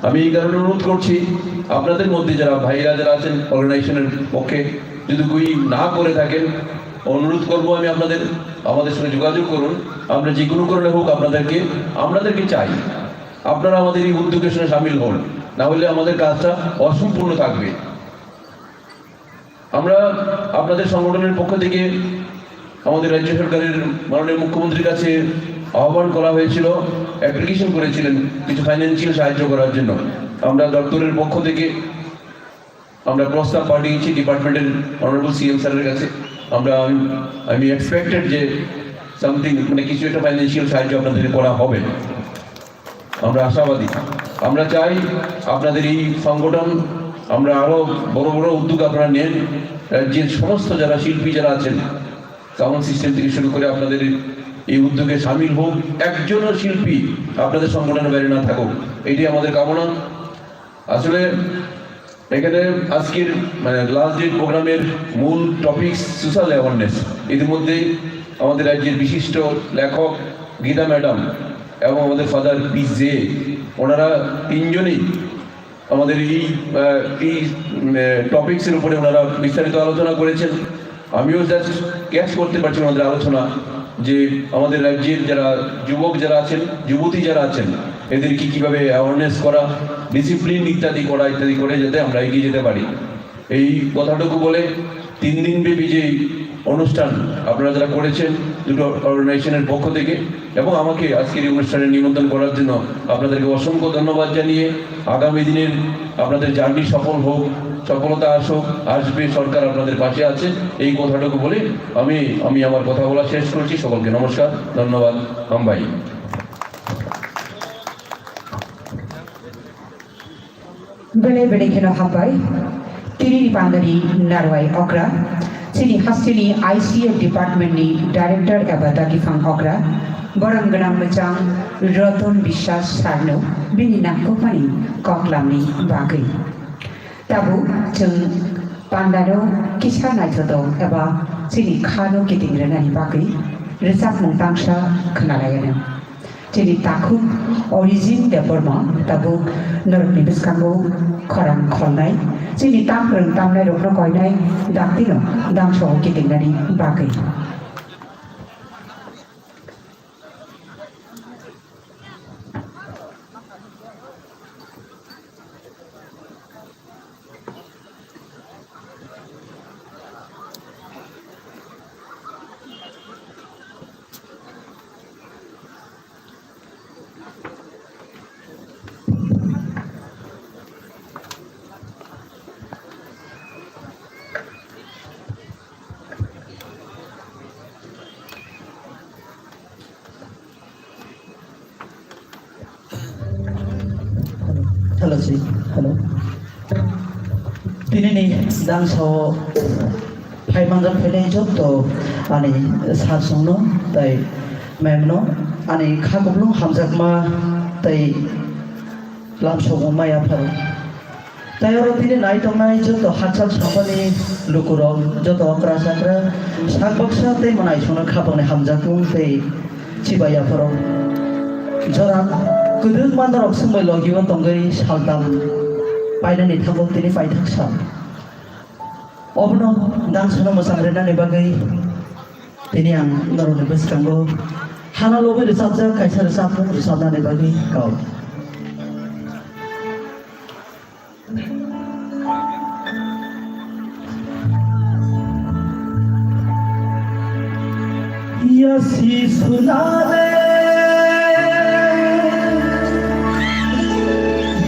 আমি এই কারণে অনুরোধ করছি, আপনাদের মধ্যে যারা ভাইরা যারা আছেন অর্গানাইজেশনের পক্ষে, যদি কেউ না করে থাকেন, অনুরোধ করব আমি আপনাদের, আমাদের সঙ্গে যোগাযোগ করুন। আমরা যে কোনো কারণে হোক আপনাদেরকে, আপনাদেরকে চাই, আপনারা আমাদের এই উদ্যোগের সঙ্গে সামিল হন, না হলে আমাদের কাজটা অসম্পূর্ণ থাকবে। আমরা আপনাদের সংগঠনের পক্ষ থেকে আমাদের রাজ্য সরকারের মাননীয় মুখ্যমন্ত্রীর কাছে আহ্বান করা হয়েছিল, অ্যাপ্লিকেশন করেছিলেন কিছু ফাইন্যান্সিয়াল সাহায্য করার জন্য। আমরা দপ্তরের পক্ষ থেকে আমরা প্রস্তাব পাঠিয়েছি ডিপার্টমেন্টের অনারেবল সিএম স্যারের কাছে। আমরা, আমি এক্সপেক্টেড যে সামথিং, মানে, কিছু একটা ফাইন্যান্সিয়াল সাহায্য আপনাদের করা হবে। আমরা আশাবাদী। আমরা চাই আপনাদের এই সংগঠন, আমরা আরো বড় বড় উদ্যোগ আপনারা নেন। রাজ্যের সমস্ত যারা শিল্পী যারা আছেন, সাউন্ড সিস্টেম থেকে শুরু করে আপনাদের এই উদ্যোগে সামিল হোক, একজনও শিল্পী আপনাদের সংগঠনের বাইরে না থাকুক, এটাই আমাদের কামনা। আসলে এখানে আজকের, মানে, লাস্ট ডে প্রোগ্রামের মূল টপিক সোশ্যাল অ্যাওয়ারনেস। ইতিমধ্যেই আমাদের রাজ্যের বিশিষ্ট লেখক গীতা ম্যাডাম এবং আমাদের ফাদার পি জে, ওনারা তিনজনই আমাদের এই, আহ, এই, উম, আহ, টপিকসের উপরে ওনারা বিস্তারিত আলোচনা করেছেন। আমিও জাস্ট ক্যাচ করতে পারছি ওনাদের আলোচনা, যে আমাদের রাজ্যের যারা যুবক যারা আছেন, যুবতী যারা আছেন, এদেরকে কিভাবে অ্যাওয়ারনেস করা, ডিসিপ্লিন ইত্যাদি করা, ইত্যাদি করে যাতে আমরা এগিয়ে যেতে পারি। এই কথাটুকু বলে তিন দিন ব্যাপী যে অনুষ্ঠান আপনারা যারা করেছেন দুটো অর্গানাইজেশনের পক্ষ থেকে এবং আমাকে আজকের এই অনুষ্ঠানে নিমন্ত্রণ করার জন্য আপনাদেরকে অসংখ্য ধন্যবাদ জানিয়ে আগামী দিনের আপনাদের জার্নি সফল হোক, সফলতা আসুক, আসবে, সরকার আপনাদের পাশে আছে। এই কথাটুকু বলে আমি, আমি আমার কথা বলা শেষ করছি। সকলকে নমস্কার, ধন্যবাদ, হামবাই। Belai belai kheno hambai. Tini ni pandari Narwai Okra, chini hasteni I C F department ni director eba dagiphan okra, borom gwnang mwchang Ratan Biswas sir no bini nangkukmani koklam ni bagwi. Tabuk chwng pandano kisa naithotok eba chini khano kiting rwnani bagwi rwchapmung tangsa khwnalaiyano. Chini takhuk Origin Debbarma tabuk norokni bwskango khorang kholnai. Chini tamrwng tamnairokno koinai daktino dangso kitingnani bagwi. Hello, si. Hello. Tini ni dangsa o phai manjak phainai joto ani sir songno tai ma'am no ani kha kuplung hamjakma tai lamsokma maya pharo. Tai oro tini nai tongnai joto hachal sampani lukurok, joto okra chakra, sak baksa tei mwnai songno khapangni hamjakmung tei chibai yapharo. Jora kwdwkma norok swngbai logio tongwi saltam painani thango tini paithak sal. Obono dangsano mwchang rwnani bagwi tini ang norokni bwskango hano lobwi rwchapjak kaisa rwchapmung rwchapnani bagwi kok. Yasi sunare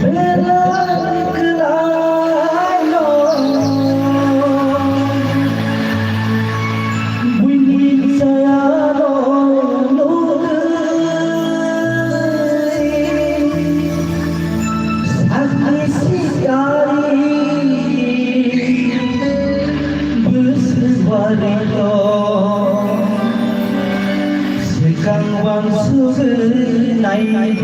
belai kwlaino buini chayano nugwi. Hambai.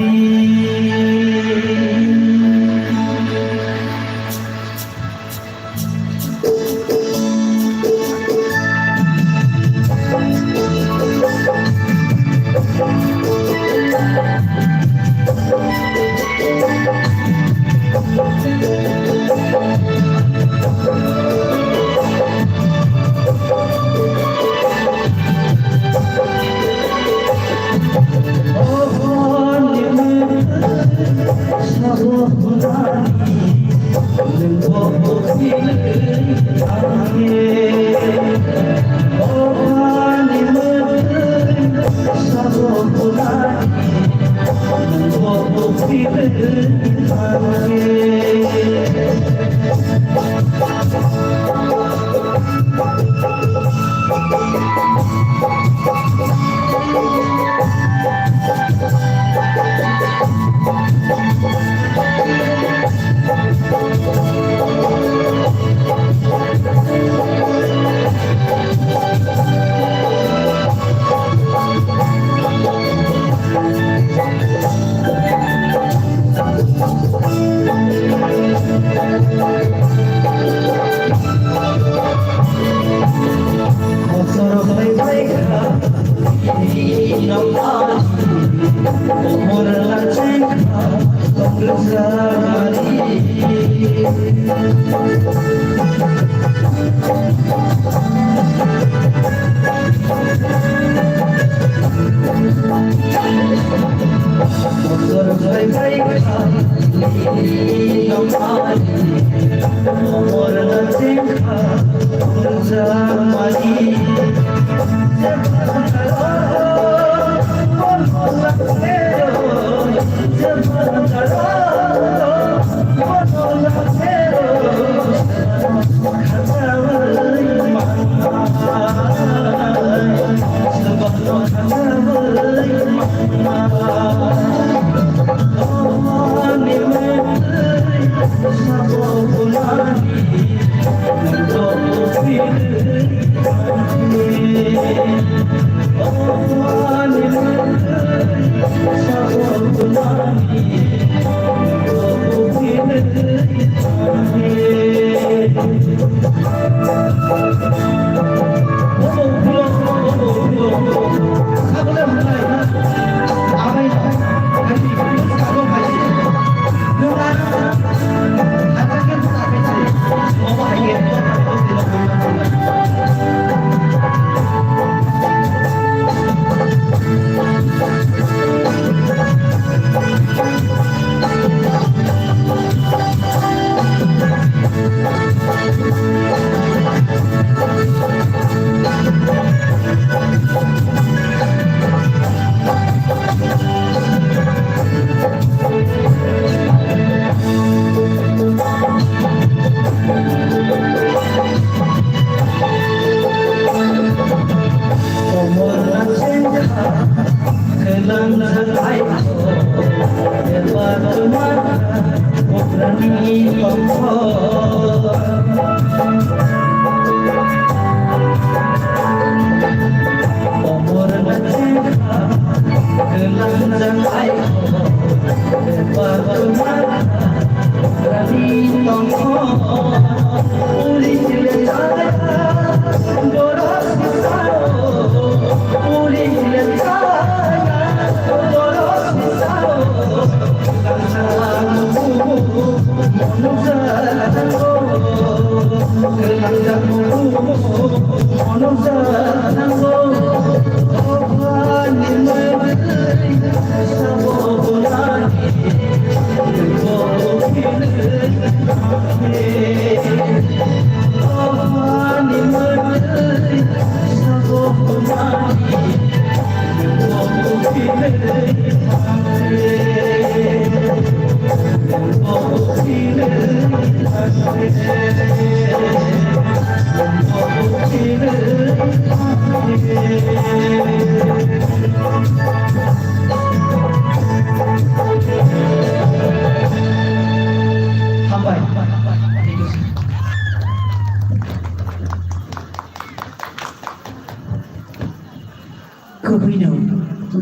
Kubui no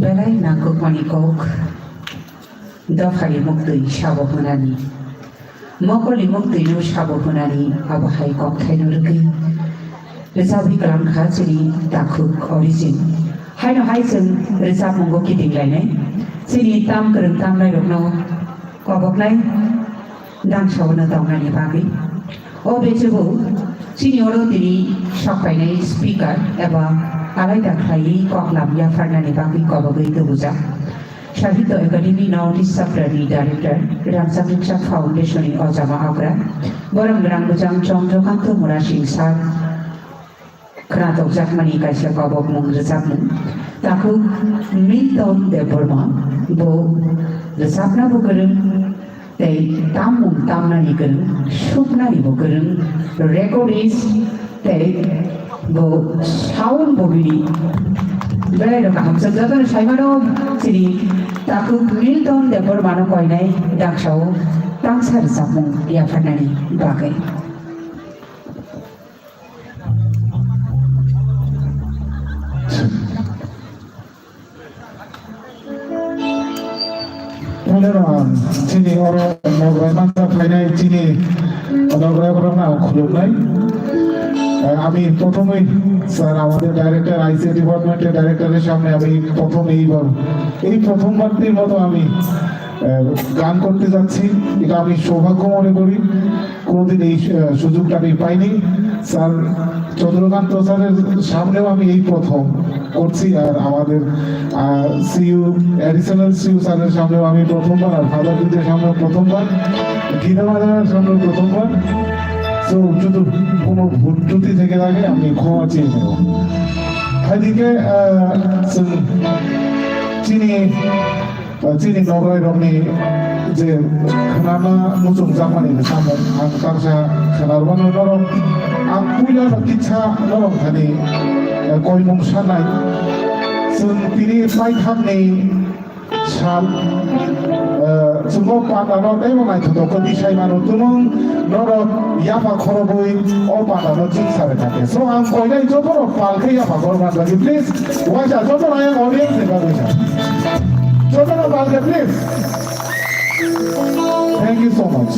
belai nangkukmani kok. Dophani muktwi sabo hwnani, mokolni muktwino sabo hwnani, abo hai kokthaino rwgwi rwchapwi kwlang kha chini takhuk Origin. Haino hai chwng rwchapmungo kiting lainai, chini tam kwrwng tam nairokno koboknai dangsa-o no tongnani bagwi. O bechebo chini oro tini sok phainai speaker eba alaida khlaiwi koklam yapharnani bagwi kobogwi tubujak. Sahitya Academy North East Chapter ni Director, Ramchandra Foundation ni Ojama Okra, Borom Gwnang Bwchang Chandrakanta Murasing Sir, khwnatokjakmani kaisa kobokmung rwchapmung. Takhuk Milton Debbarma, bo rwchapnabo kwrwng, tei tammung tamnani kwrwng, suknanibo kwrwng, recordist, tei bo sound bo bini. Belai no kaham, chwng jotono saimano chini takhuk Milton Debbarmano koinai dangsao tangsa rwchapmung yapharnani bagwi. Puilano ang chini oro nograi mangsa phainai chini nograi borokno ang khulumnai. আহ, আমি প্রথমেই স্যার আমাদের director ICT ডিপার্টমেন্টের ডাইরেক্টরের সামনে আমি প্রথম এইবার এই প্রথমবারটির মতো আমি আহ, গান করতে যাচ্ছি। এটা আমি সৌভাগ্য মনে করি। কোনোদিন এই, আহ, সুযোগটা আমি পাইনি। স্যার চন্দ্রকান্ত স্যারের সামনেও আমি এই প্রথম করছি, আর আমাদের, আহ, সিইও, অ্যাডিশনাল সিইও স্যারের সামনেও আমি প্রথমবার, আর ফাদার দিদির সামনেও প্রথমবার, গীতা ম্যাডামের সামনেও প্রথমবার। তো যদি কোনো ভুল ত্রুটি থেকে থাকে আমি ক্ষমা চেয়ে নেব। এদিকে, আহ, চিনি Chini nograi rokni je khwnana muchungjakmani samung ang taksa khwnarwano norok ang puila no kisa norok thani, eh, koimung sanai. Chwng tini paithakni sal, eh, chwngno pandano teibo naithotok khe bisai mano tumung norok yapha khorobwi o pandano chuk sare thake. So ang koinai joto rok pal khe yapha khorokna bagwi please. Waisa, jotono ayang audience ni bagwi sa. Jotono balkhe, please. Thank you so much.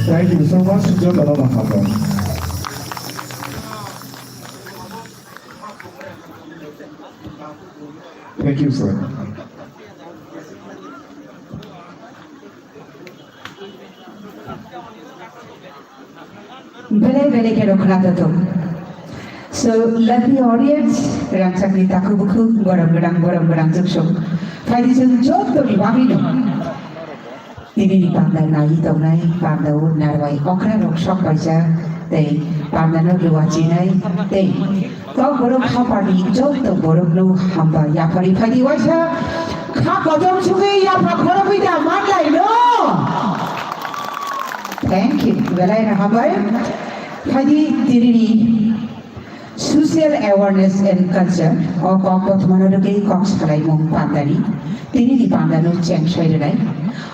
Thank you so much, jotono no hambai. Thank you, sir. Belai belai kheno khwna tongthok. So, lovely audience, rangchakni takhuk bukhuk, borom gwnang, borom gwnang jwksong. Phaidi chwng joto ni bagwino. Tini ni panda nai tongnai, panda o narwai okra rok sok paijak, tei panda no rwachinai, tei Kokborok hapharni joto borokno hambai yaphari phaidi waisa kha kotom sugwi yapha khorokwi da manlai no. Thank you. Belai no hambai. Phaidi tinini social awareness and culture o kok kothomano rwgwi kok salaimung pandani tinini pandano cheng soi rwnai.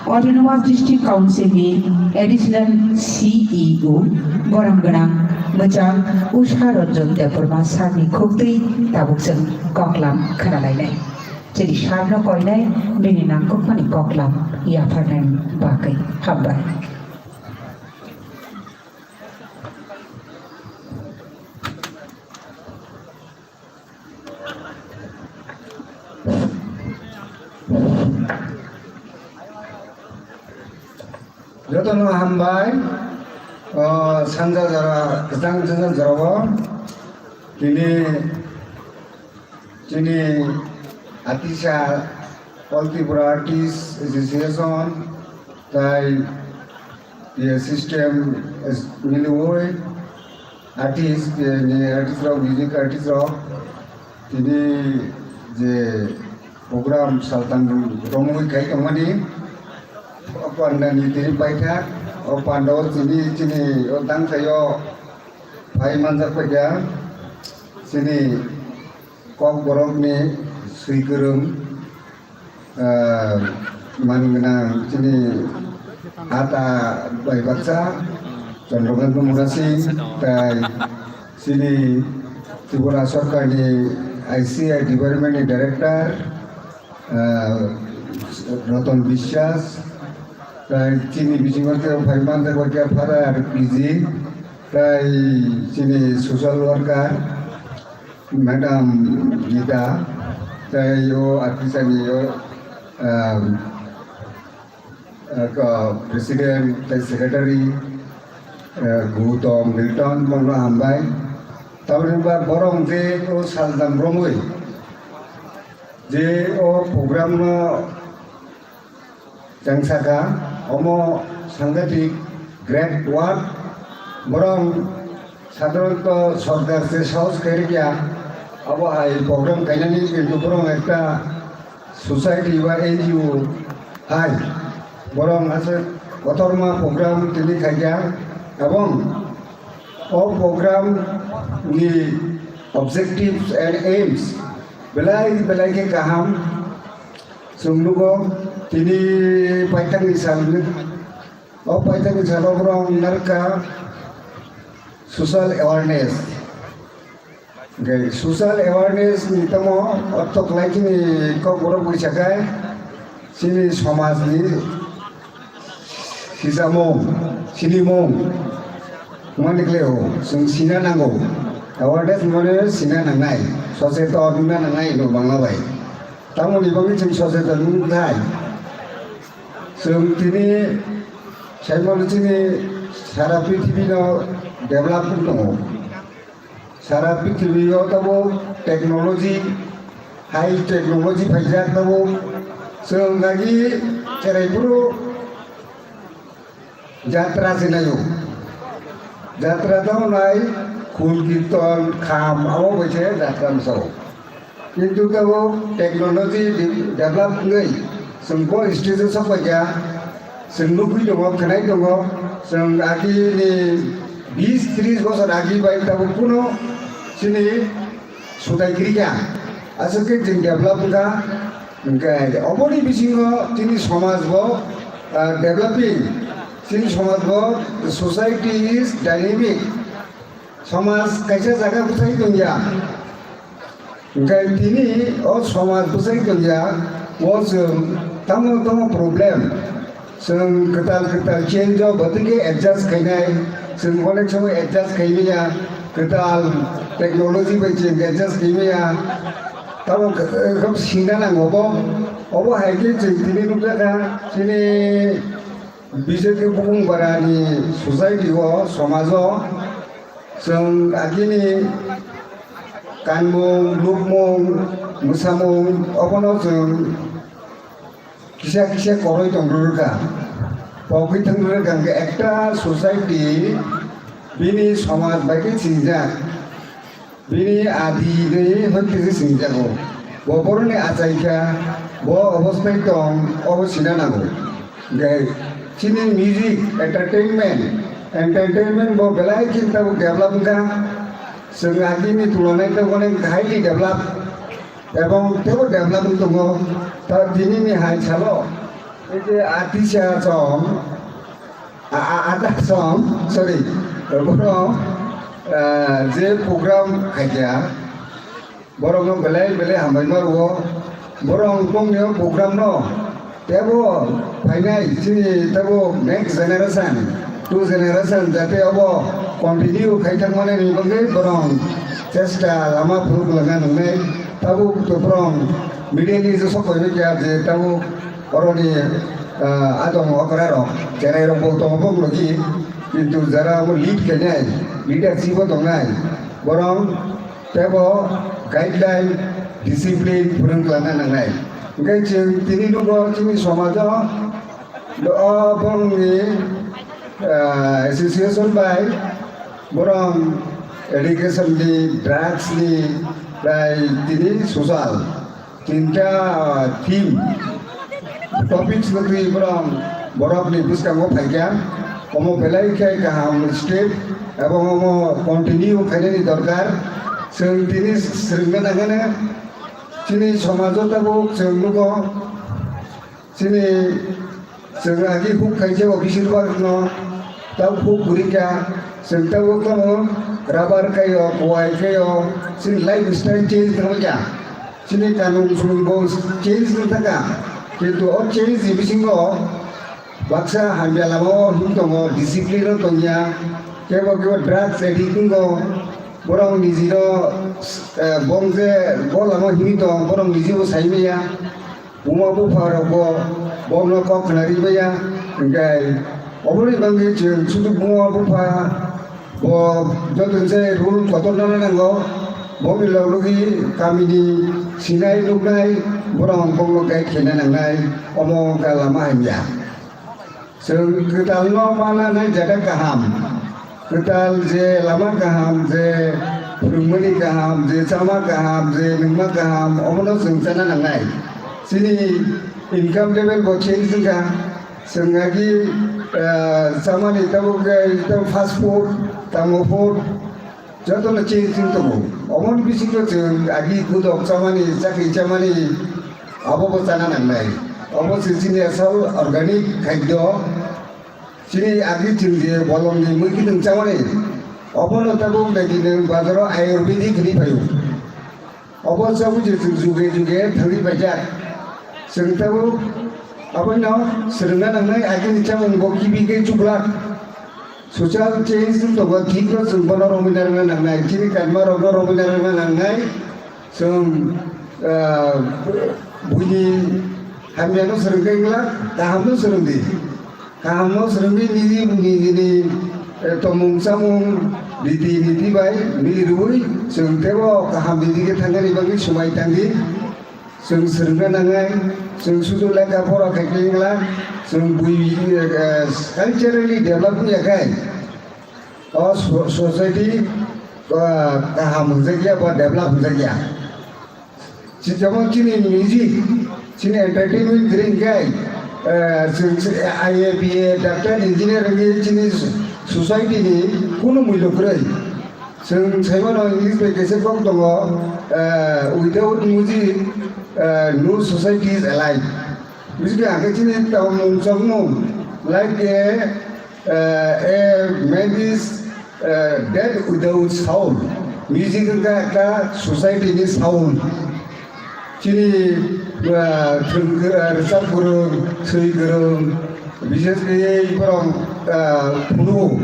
Autonomous District Council ni Additional C E O gorang gwnang mwchang Usha Ranjan Debbarma sir ni khuktwi tabuk chwng koklam khwnalainai. Chini sir no koinai bini nangkukmani koklam yapharnani bagwi hambai. Jotono hambai, o, sanja jora, kwchang sanja jorao, tini chini Atisa All Tripura Artists Association, tai, ye, system, es-, miliwi, artist, ye, ni artist rok, music artist rok, tini je program saltam romwi khai tongmani, o panda ni tini paithak, o panda o chini, chini o tangsaio phai manjak paikha, chini Kokborok ni swi kwrwng, ah, man gwnang chini ata bai baksa Chandrakanta Mukherjee tai chini Tripura Sarkar ni I C I department ni director, ah, Ratan Biswas, tai chini bisingo khe phai manjak khe father P G, tai chini social worker, Madam Gita, tei o Artisani o, um, uh, ko-, President tei Secretary, uh, Gautam Milton, bono hambai. Tamoni ba borok je o saljam romwi je o program no Chwng sakha, omo sangatik great work. Borok sadharanto sorkar se sahos khairikya, abo hai program kainani kintu borok ekta society ba N G O hai borok aswk kotorma program tini khaikya, ebong o program ni objectives and aims belai belai khe kaham. Chwng nugo, tini paithakni sal, o paithakni salo borok narwkha social awareness. Hwnkhe social awareness ni tamo ortho khlai chini kokborok buisakhai chini somajni Sisamung, sinimung, mani kle o, chwng sina nango. Awareness mane sina nangnai, socheton wngna nangnai no bangla bai. Tamoni bagwi chwng socheton wngthai. Chwng tini saimano chini sara prithibi no develop wng tongo. Sara prithibi o tabuk technology, high technology phaijak tabuk. Chwng agi cherai phuru jatra se naio. Jatra tamo nai khul kirton kham abo bai se jatra msao. Kintu tabuk technology de-, develop wngwi chwng bo stage o sokpaikha. Chwng nugwi tongo, khwnai tongo, chwng agini bis tris bosor agi bai tabuk kuno chini sutai kirikha. Aswk khe chwng develop wngkha. Hwnkhe oboni bisingo chini somaj bo, ah, developing. Chini somaj bo society is dynamic. Somaj kaisa jaga bwsai tongya. Hwnkhe tini o somaj bwsai tongya, o chwng tamo tamo problem. Chwng kwtal kwtal change o bwtwi khe adjust khainai, chwng onek somoi adjust khaimaya, kwtal technology bai chwng adjust khaimaya. Tamo khe, eh, kham sina nango bo. Obo hai khe chwng tini nukjakha, chini bishoy khe bukung barani society o, somaj o, chwng agini kanmung, lukmung, mwsamung, obono chwng kisa kisa koroi tong rwkha. Pogwi thang rwkha hwnkhe ekta society bini somaj bai khe sinijak. Bini adi de hwnkhe se sinijago. Bo boroni achaikha, bo obosthai tong, obo sina nango. Hwnkhe chini music, entertainment, entertainment bo belai khe tabuk develop wngkha. Chwng agini tulanai tabuk onek highly develop. Ebong teibo develop wng tongo. Ta tinini hai salo Ete atisa song, a, a, ada song, sorry, borok, ah, je program khaikha, borokno belai belai hambai ma rwo, borok tongni o program no tebo phainai chini tebo next generation, two generation jate obo continue khai thangmani ni bagwi borok chesta lama phuru kwlwngna nangnai, tabuk to borok media ni je sok bai kha je tabuk Oroni, ah, adong okra rok, cherai rok bo tongo bok logi, kintu jara bo lead khainai, leadership o tongnai, borok tebo guideline, discipline phwrwng kwlana nangnai. Hwnkhe chwng tini nugo chini somajo o borokni, ah, association bai borok education ni, drugs ni, bai tini social. Tinta, ah, theme, topics no twi borok, borok ni bwskango phaikha. Omo belai khe kaham step, ebong omo continue khainani dorkar. Chwng tini swrwngna nangani, chini somajo tabuk chwng nugo. Chini chwng agi huk khaijak o bisir bagno, tabuk huk kwrwi kha, chwng tabuk tamo rubber khaio, kuwai khaio, chini lifestyle change wngkha. Chini kanun sunung bo change wngkha, kintu o change ni bisingo baksa hamya lama o him tongo, discipline o tongya, kebo kebo drugs addict wngo, borok nijino, eh, bong je bo lama himwi tong, borok nijibo saimaya. Buma bupha rok bo bono kok khna ri maya, hingkai oboni bagwi chwng sudu buma bupha bo joto se rule kotor nana nango, boni loglogi kamini sinai nuknai borok bongno guide khaina nangnai, omo wngkha lama hamya. Chwng kwtalno mananai jaga kaham. Kwtal je lama kaham, je phwrwngmani kaham, je chama kaham, je nungma kaham, omono chwng chana nangnai. Chini income level bo change wngkha. Chwng agi, ah, chamani tabuk, eh, tabuk fast food, tamo food, jotono change wng tongo. Omoni bisingo chwng agi gudok chamani, chakri chamani, abo bo chana nangnai. Obo se chini asal organic khadyo. Chini agi chwng je bolongni mui kiting chamani. Obono tabuk naidi nwng bazaro ayurvedic hinwi phaio. Obo chabwi je chwng juge juge thangwi paijak. Chwng tabuk aboino swrwngna nangnai agini chamung bo kibi khe chuklak. Social change wng tongo, thikno chwng bono romwi narwkna nangnai, chini kanmarokno romwi narwkna nangnai. Chwng, ah, buini hamyano swrwngkha wngla, kahamno swrwngdi. Kahamno swrwngwi nini, nini, nini, eh, tongmung chamung, riti niti bai mili rwui chwng teibo kaham nini khe thangani bagwi swmai tangdi. Chwng swrwngna nangnai, chwng sudu lekha pora khaikhe wngla, chwng bui, eh, culturally develop wngya khai, o so-, society, ah, kaham hwnjakya ba develop hwnjakya. Chi-, jemon chini music, chini entertainment kwrwi hwnkhe, eh, chwng, chwng I A, B A, doctor, engineer wngwi chini society ni kunu mullo kwrwi. Chwng saimano English bai kaisa kok tongo, eh, "Without music, eh, no society is alive." Music hwnkhe chini tongmung chongmung, like a, eh, a man is, eh, dead without sound. Music wngkha ekta society ni sound. Chini, ah, thwng, ah, rwchap kwrwng, swi kwrwng, bises khe borok, ah, phuru,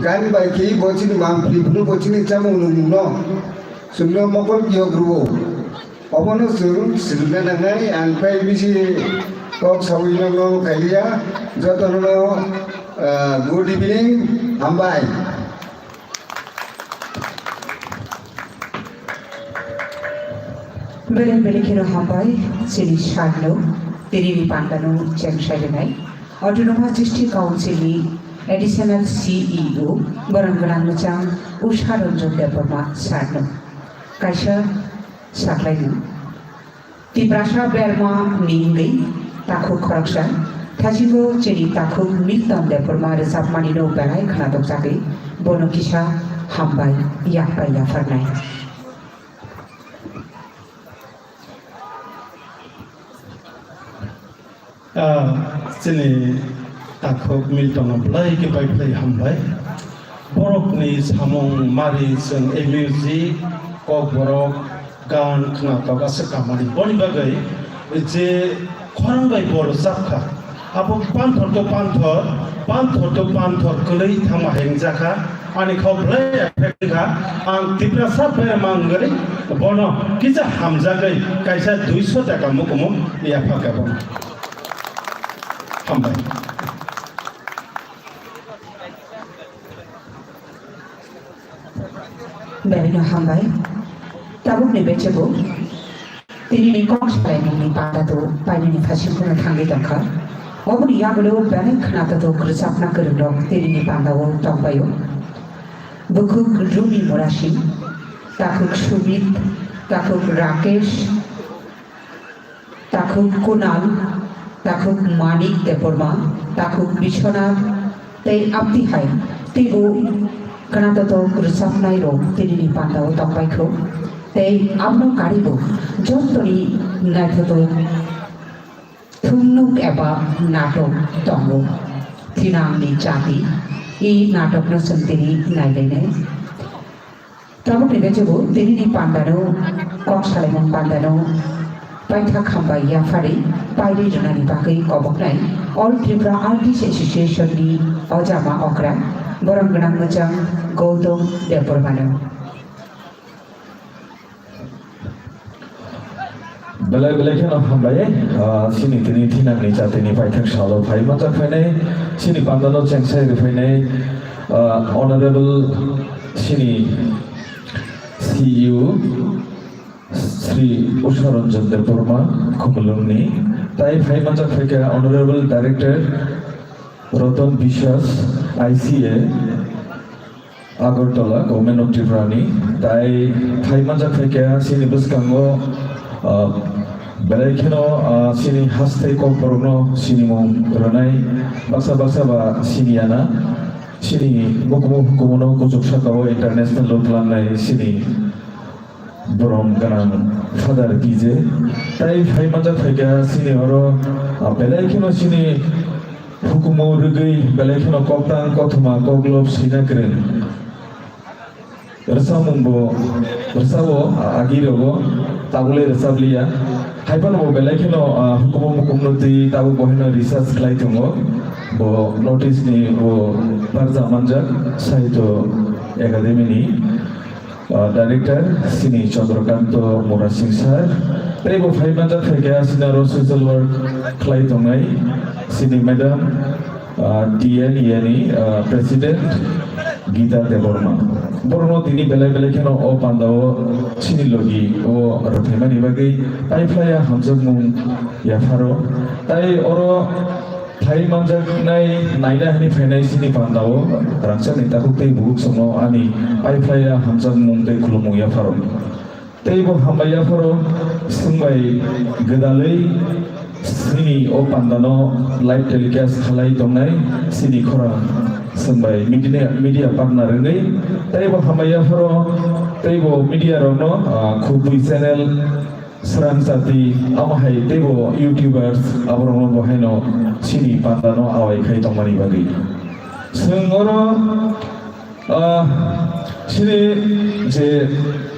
gan bai khe bo chini mampli phuru bo chini chamung nwngmungno chwngno mokol kiyok rwo. Obono chwng swrwngna nangnai, ang tei bisi kok saui nokno khailiya, jotono, ah, good evening, hambai. Belai belai kheno hambai chini sarno, tini ni pandano cheng sai rwnai. Autonomous District Council ni Additional C E O, borang gwnang mwchang Usha Ranjan Debbarma sarno. Kaisa saklaino. Tiprasa berma ni wngwi takhuk khoroksa, thasingo chini takhuk Milton Debbarma rwchapmani no belai khwnathokjagwi bono kisa hambai yakbai yapharnai. Ah, Chini takhuk Milton no belai khe pai phlai hambai. Borokni samung mari chwng music, kokborok, gan khnatok aswk kamani. Boni bagwi je khorang bai bo rwchap kha. Abo panthor to panthor, panthor to panthor kwlwi thangma hai wngjakha. Ani khao belai effect wngkha. Ang Tiprasa bai mangwi bono kisa hamjagwi kaisa duiso taka mukumu yapha kha bono. Hambai. Belai no hambai. Tabuk ni bechebo tini ni kok salaimung ni panda to painani phasing kuno thangwi tongkha. Oboni yagulo belai khnato to kwrwchapna kwrwng rok tini ni panda o tongpaio. Bukhuk Rumi Murasing, takhuk Sumit, takhuk Rakesh, takhuk Kunal, takhuk Manik Debbarma, takhuk Biswanath, tei amtwi hai teibo khnato to kwrwchapnai rok tini ni panda o tongpaikho. Tei abono karibo jotoni naithotok thumnuk eba natok tongo. Thinangni Jati, i natokno chwng tini nailainai. Tabukni bechebo tinini pandano, kok salaimung pandano paithak hambai yapharwi pairi rwnani bagwi koboknai All Tripura Artist Association ni ojama okra, borom gwnang mwchang Gautam Debbarmano. Belai belai kheno hambai, ah, chini tini thinangni jatini paithak salo phai manjak phainai, chini pandano chengsai rwphainai, ah, Honorable chini C E O Shri Usha Ranjan Debbarma Khumulwngni, tai phai manjak phaikha Honorable Director Ratan Biswas, I C A, Agartala, Government of Tripura ni, tai phai manjak phaikha chini bwskango, ah, belai kheno, ah, chini haste kokborokno sinimung rwnai, baksa baksa ba siniyana, chini mukumu hukumuno kuchuk sakao international o twlangnai chini borom gwnang Father P J. Tai phai manjak phaikha chini oro, ah, belai kheno chini hukumu rwgwi belai kheno koktang kothoma koklob sina kwrwng. Rwchapmung bo rwchabo, ah, agi rogo tabule rwchapliya. Haiphano bo belai kheno, ah, hukumu mukumno twi tabuk bo haino research khlai tongo. Bo North East ni bo barja manjak Sahitya Academy ni. Ah, Director chini Chandrakanta Murasing sir, tei bo phai manjak phaikha chini aro social work khlai tongnai chini Madam, ah, T N E ni, ah, President Geeta Debbarma. Borokno tini belai belai kheno o pandao chini logi o rwphaimani bagwi paiphlaiya hamjakmung yapharo. Tai oro Phai manjaknai naina hwnwi phainai chini pandao rangchakni takhuk tei bukhuk chwngno ani paiphlaiya hamjakmung tei khulumung yapharo. Tei bo hambai yapharo chwngbai gwdalwi chini o pandano live telecast khalai tongnai chini khorang chwngbai media, media partner wngwi tei bo hambai yapharo tei bo media rokno, ah, khubui channel Srang chati, amo hai teibo YouTubers, aborokno bo haino chini pandano awai khai tongmani bagwi. Chwng oro, ah, chini je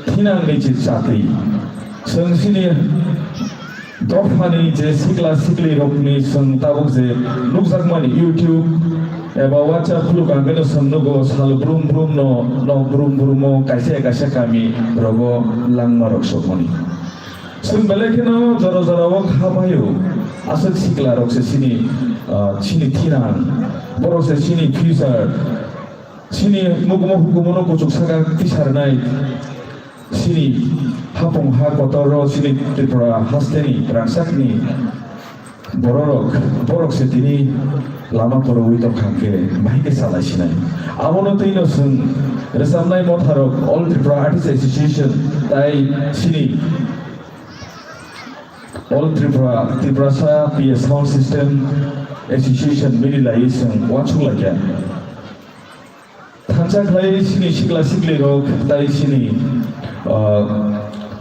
thinangni je chati, chwng chini dophani je sikla siklirokni chwng tabuk je nukjakmani YouTube eba WhatsApp khuluk ang khe chwng nugo sal brum brum no, nok brum brum o kaisa kaisa kami rogo langma rok sokmani. Chwng belai kheno jora jora o kha phaio. Aswk sikla rok se chini, ah, chini thinang. Borok se chini future. Chini mukumu hukumu no kuchuk saka tisarnai. Chini hapung ha kotor o chini Tripura hasteni rangchakni bororok, borok se tini lama kwrwi tongkha hwnkhe bahai khe salai sinai. Abono twino chwng rwchapnai motharok All Tripura Artists Association tai chini All Tripura, Tiprasa P A Sound System Association mili lai chwng uansuk laikha. Thansa khlai chini sikla siklirok tai chini, ah,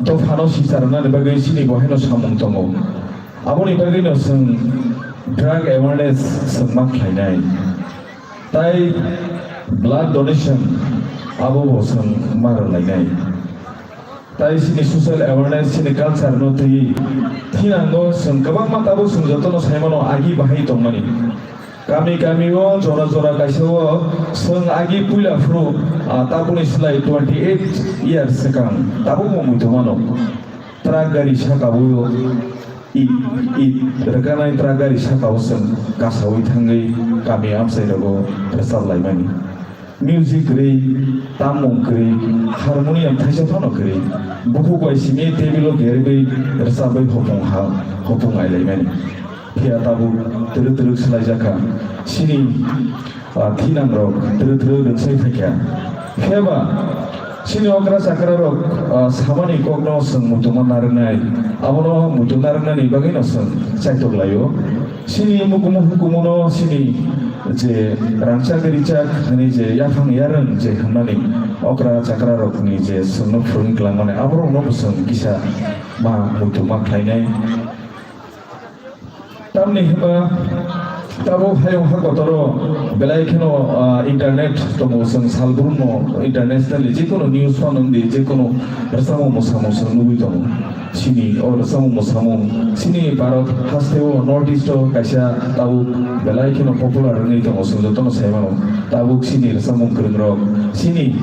dophano sicharnani bagwi chini bo haino samung tongo. Aboni bagwino chwng Drug awareness chwng ma khlainai. Tai blood donation abo bo chwng ma rwlainai. Tai chini social awareness, chini culture no twi thinango chwng kwbangma tabuk chwng jotono saimano agi bahai tongmani. Kami kami o jora jora kaisa o chwng agi puila phuru, ah, tabukni slai twenty eight years swkang tabuk bo muitu mano. Truck gari saka o i, i rwkanai truck gari saka o chwng kasawi thangwi kami amchai rogo rwchap laimani. Music kwrwi, tammung kwrwi, harmonium thaisa phano kwrwi. Bukhuk bai simi table o gerwi rwchabwi hopung ha, hopung ailaimani. Phiya tabuk twrwk twrwk swlaijakha. Chini, ah, thinangrok twrwk twrwk rwngsai phaikha. Phiyaba chini okra chakrarok, ah, samani kokno chwng muitu ma narwknai. Abono muitu narwknani bagwino chwng chaitok laio. Chini mukumu hukumuno chini je rangchak rijak hwnwi je yaphang yarwng je hwnmani okra chakrarokni je chwngno phwrwngwi klangmani aborokno bo chwng kisa ma muitu ma khlainai. Tamni hwnba tabuk hayung ha kotoro belai kheno, ah, internet tongo, chwng salbrumno internationally jekunu news phano wngdi, jekunu rwchapmung mwsamung chwng nugwi tongo. Chini o rwchapmung mwsamung chini Bharat hasteo North East o kaisa tabuk belai kheno popular wngwi tongo, chwng jotono sai mano. Tabuk chini rwchapmung kwrwngrok, chini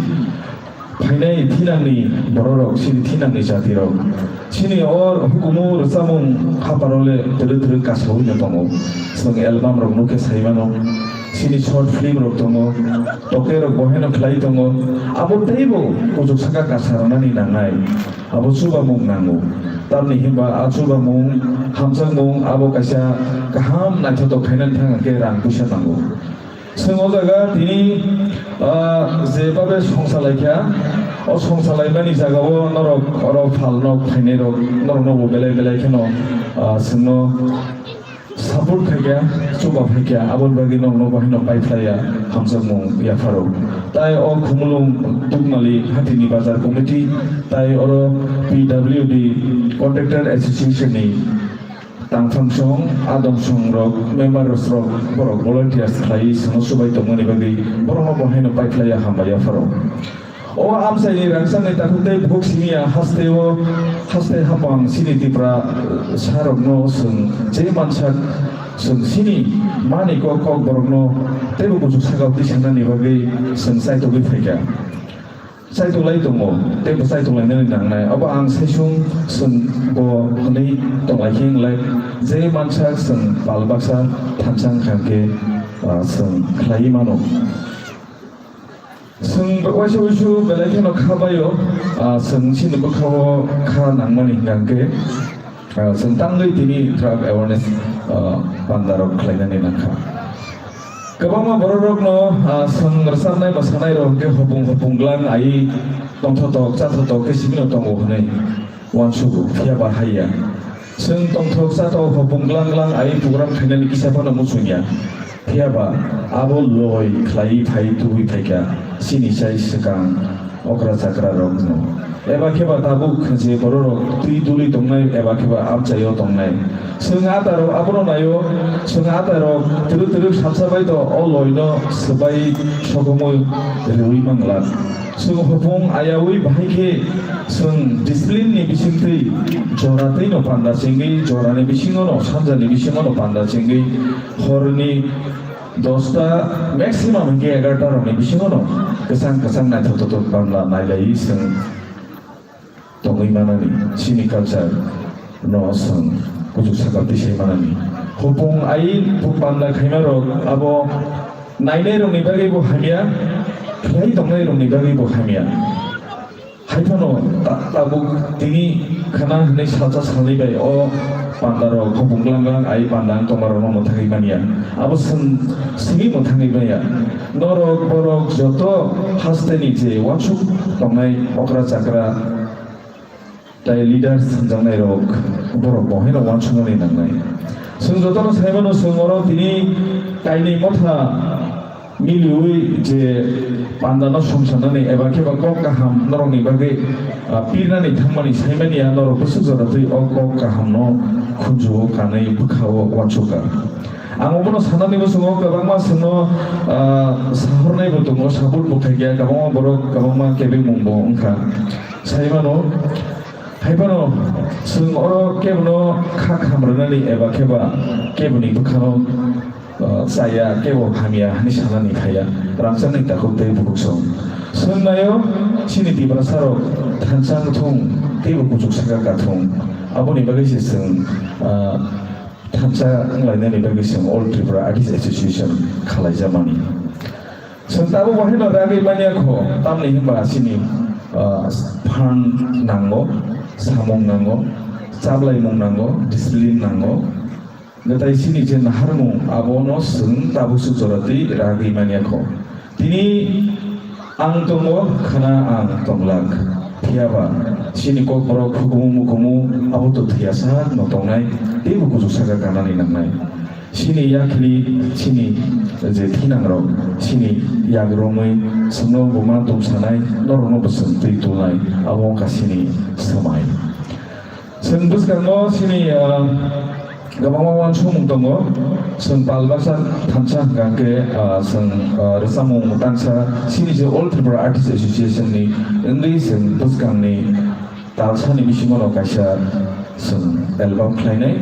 phainai thinangni bororok, chini thinangni jatirok, chini o hukumu rwchapmung hapharo le twrwk twrwk kasawi no tongo. Chwng album rok nukhe sai mano, chini short film rok tongo, toke rok bo haino khlai tongo. Abo teibo kuchuk saka kasa rwnani nangnai. Abo chubamung nango. Tamni hinba a chubamung, hamjakmung abo kaisa kaham naithotok khainani thang hwnkhe rang puisa nango. Chwng o jaga tini, ah, je babe songsa laikha, o songsa laimani jagao norok oro phalno phainairok norokno bo belai belai kheno, ah, chwngno support khaikha, chuba phaikha, aboni bagwi norokno bo haino paiphlaiya hamjakmung yapharo. Tai o Khumulwng Dukmali Hatini Bazar Committee, tai oro P W D Contractor Association ni tangthang song, adong song rok, members rok, borok volunteers khlai sano subai tongmani bagwi borokno bo haino paiphlaiya hambai yapharo. O amchaini rangchakni takhuk tei bukhuk simi ya haste o, haste hapang chini Tipra, eh, sarokno chwng je mansak chwng chini mani kok kok borokno teibo kuchuk sakao tisanani bagwi chwng chaitogwi phaikha. Chaitok lai tongo, teibo chaitok lainani nangnai. Obo ang saisung chwng bo hwnwi tong lai khe wng lai, je mansak chwng pal baksa thansa wng kha hwnkhe, ah, chwng khlaiwi mano. Chwng waisa wuisu belai kheno kha baio, ah, chwng chini bwkhao kha nangmani hwnkha hwnkhe, ah, chwng tangwi tini drug awareness, ah, pandarok khlainani nangkha. Kwbangma bororokno, ah, chwng rwchapnai mwsanairok hwnkhe hopung hopung glang ai tongthotok chathotok khe simino tongo hwnwi uansugo, phiya ba haiya. Chwng tongthok chathok hopung glang glang ai program khainani kisa phano muchungya. Phiya ba abo loi khlaiwi phai tubui phaikha chini chai swkang okra chakra rokno. Eba khe ba tabuk je bororok twi duli tongnai eba khe ba amchaio tongnai. Chwng a tarok abono naio, chwng a tarok twrwk twrwk salsa bai to o loino swbai sokomwi rwui mangla. Chwng hopung ayaui bahai khe chwng discipline ni bisingtwi jora twi no panda chengwi, jorani bisingo no, sanjani bisingo no panda chengwi, horni dosta maximum hwnkhe egarota rokni bisingo no kwchang kwchang naithok totok panda nailaiwi chwng tongwi manani, chini culture no chwng kuchuk saka tisai manani. Hopung ai panda khaima rok abo nainai rokni bagwi bo hamya, khlai tongnai rokni bagwi bo hamya. Haiphano ta-, tabuk tini khana hwnwi salsa salnwi bai o panda rok hopung glang glang ai panda wng tongma rokno mwthangwi manya. Abo chwng simi mwthangwi manya. Norok borok joto hasteni je uansuk tongnai okra chakra tai leaders hwnjaknai rok borok bo haino uansuknani nangnai. Chwng jotono sai mano, chwng oro tini kainwi motha miliui je pandano songsanani eba khe ba kok kaham norokni bagwi, ah, pirnani thangmani saimani ya norok bwswk jora twi o kok kahamno khunju-o kanwi bwkha-o uansukha. Ang obono sanani bosongo kwbangma chwngno, ah, sahornai bo tongo, support bo khaikha, kwbangma borok, kwbangma kebengmung bo wngkha. Sai mano, hai phano chwng oro kebono kha khamrwnani eba kheba keboni bwkhano, ah, chaya, kebo hamya hwnwi sanani phaiya, rangchakni takhuk tei bukhuk song. Chwng naio, chini Tiprasarok thansa wngthung, teibo kuchuk saka kathung. Aboni bagwi se chwng, ah, thansa wnglainani bagwi chwng All Tripura Artist Association khalaijamani. Chwng tabuk bo haino ragwi manya kho, tamni hinba chini, ah, phan nango, samung nango, chaplaimung nango, discipline nango. Natai chini je naharmung abono chwng tabuk se jora twi ragwi manya kho. Tini ang tongo, khna ang tonglak. Phiyaba chini kokborok hukumu mukumu abo to thwiya sakno tongnai, teibo kuchuk saka kanani nangnai. Chini yakli chini je thinangrok chini yak romwi chwngno buma tumsanai, norokno bwswng twi tulnai, abo wngkha chini swmai. Chwng bwskango chini, ah, kwbangma uansukmung tongo. Chwng pal baksa thansa hwnkha hwnkhe, ah, chwng, ah, rwchapmung tangsa chini je All Tripura Artist Association ni wngwi chwng bwskangni talsani bisingo no kaisa chwng album khlainai.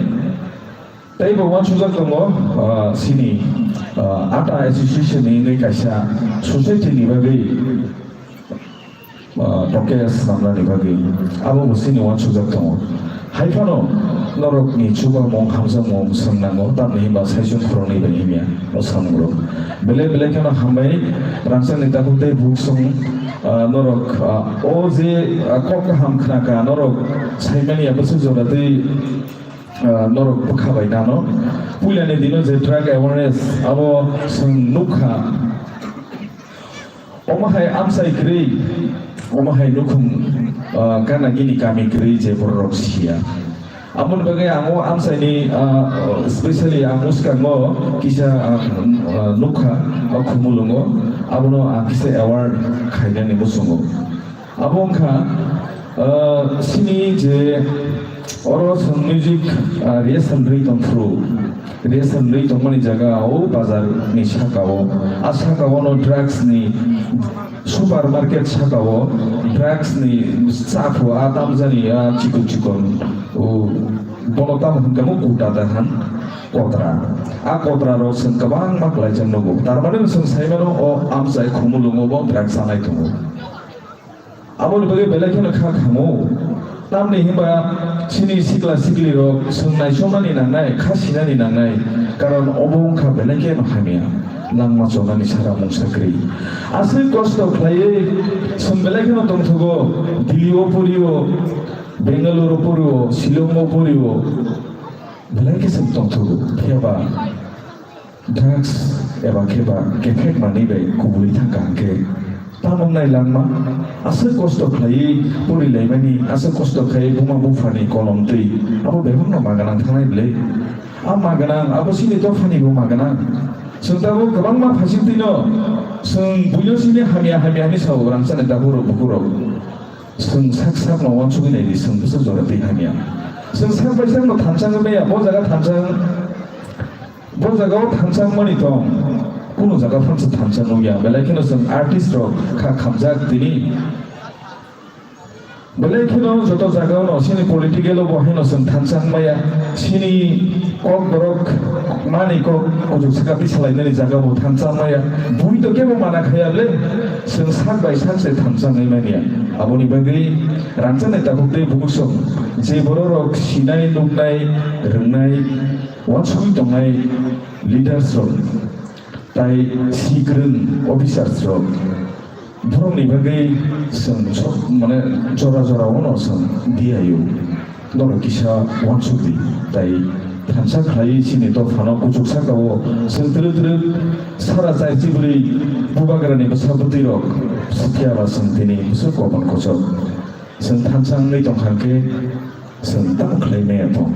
Tei bo uansukjak tongo, ah, chini, ah, ata association ni wngwi kaisa society ni bagwi, ah, toke swnamnani bagwi abo bo chini uansukjak tongo. Hai phano norokni chubamung hamjakmung swngnango, tamni hinba saichung khoroknwi bai himya o samungrok. Belai belai kheno hambai, rangchakni takhuk tei bukhuk song, ah, norok, ah, o je, ah, kok kaham khnakha, norok saimani ya bwswk jora twi, ah, norok bwkha bai nano. Puilani dino je drug awareness abo chwng nukha. Omo hai amchai kwrwi, omo hai nukhung, ah, gana gini kami kwrwi je bororok siya. Aboni bagwi ang o amchaini, ah, specially ang bwskango kisa, ah, ah, nukha, o Khumulwngo, abono ang kisa award khainani muchungo. Abo wngkha, ah, chini je oro chwng music, ah, rehearsal rwi tongphuru, rehearsal rwi tongmani jaga o bazar ni saka o, a saka o no drugs ni supermarket saka o drugs ni chaphu a tamjani a chikon chikon o bono tamo hwnkhe mo kuta da han kotra. A kotra rok chwng kwbangma kwlaijak nugo. Tar mane chwng sai mano o amchai Khumulwngo bo drugs chanai tongo. Aboni bagwi belai kheno kha khamu. Tamni hinba chini sikla sikli rok chwng naisomnani nangnai, kha sinani nangnai. Karon obo wngkha belai kheno hamya. Langma chonani sara mungsa kwrwi. Aswk kosto khlaiwi chwng belai kheno tongthogo. Delhi o porio, Bangalore o porio, Shillong o porio. Belai khe chwng tongthogo. Phiyaba drugs eba khe ba kephek manwi bai kubui thangkha hwnkhe tamo wngnai langma, aswk kosto khlaiwi porilaimani, aswk kosto khlaiwi buma buphani kolom twi abo bebakno ma gwnang thangnai bwle. A ma gwnang abo chini dophani bo ma gwnang. Chwng tabuk kwbangma phaising twino chwng buino chini hamya hamya hinwi sao rangchakni tabuk rok bukurok. Chwng sak sakno uansugwi naidi, chwng bwswk jora twi hamya. Chwng sak bai sakno thansa wngwi maya, bo jaga thansa, bo jaga o thansa wngmani tong, kunu jaga phansa thansa nukya. Belai kheno chwng artist rok kha khamjak tini. Belai kheno joto jaga o no chini political o bo haino chwng thansa wngmaya. Chini Kokborok mani kok kuchuk saka tisalainani jaga bo thansa maya. Bui to kebo mana khaya le, chwng sak bai sak se thansa nai mania. Aboni bagwi rangchakni tabuk tei bukusong je bororok sinai, nuknai, rwngnai, uansugwi tongnai leaders rok tai sikrwng officers rok. Borokni bagwi chwng so-, mane jora jora o no chwng diyaio. Norok kisa uansuk di, tai thansa khlaiwi chini dophano kuchuk saka o chwng twrwk twrwk sara chai chibrwi bubagrani bwsa bwtwi rok phiya ba chwng tini bwswk kopan kochok. Chwng thansa wngwi tongkha hwnkhe chwng tamo khlai maya tong.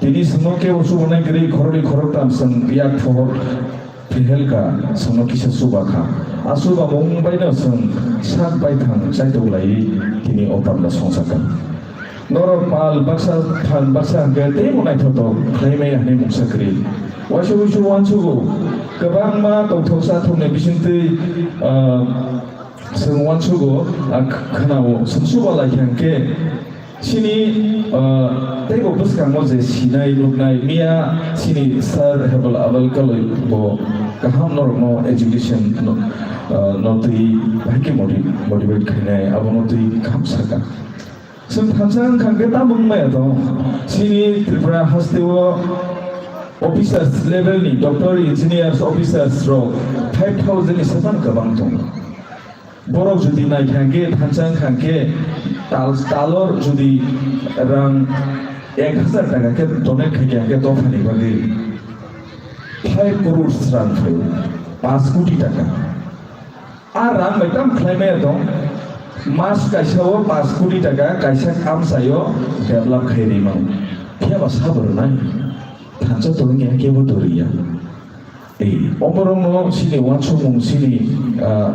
Tini chwngno kebo chubanai kwrwi khoroknwi khoroktham chwng yak phohor Phihelka chwngno kisa chuba kha. A chubamung baino chwng sak baithang chaitok laiwi tini o panda songcha kha. Norok pal baksa, phan baksa hwnkhe teibo naithotok khlai maya hwnwi mungsa kwrwi. Waisa waisa uansugo, kwbangma tongthoksa thokni bisingtwi, ah, chwng uansugo, ah, kh-, khwnao, chwng chuba lai kha hwnkhe, chini, ah, teibo bwskango je sinai nuknai, miya chini sir Hebel Abel Kaloi bo kaham norokno education no, ah, no twi bahai khe moti-, motivate khainai, abono twi kaham sakha. Chwng thansa wngkha hwnkhe tamo wngmaya tong? Chini Tripura hasteo officers level ni, doctor, engineers, officers rok five thousand ni sepan kwbang tongo. Borok jodi naikha hwnkhe, thansa wngkha hwnkhe, tal, talor jodi rang ek hazar taka khe donate khaikha hwnkhe dophani bagwi five crores rang phaio, panch koti taka. A rang bai tam khlai maya tong. Mas kaisa o panch koti taka kaisa amchai o develop khai ri mano. Phiya ba sabo rwnai. Thansa torwi ya kebo torwi ya. Ei, oborok no chini uansukmung chini, ah,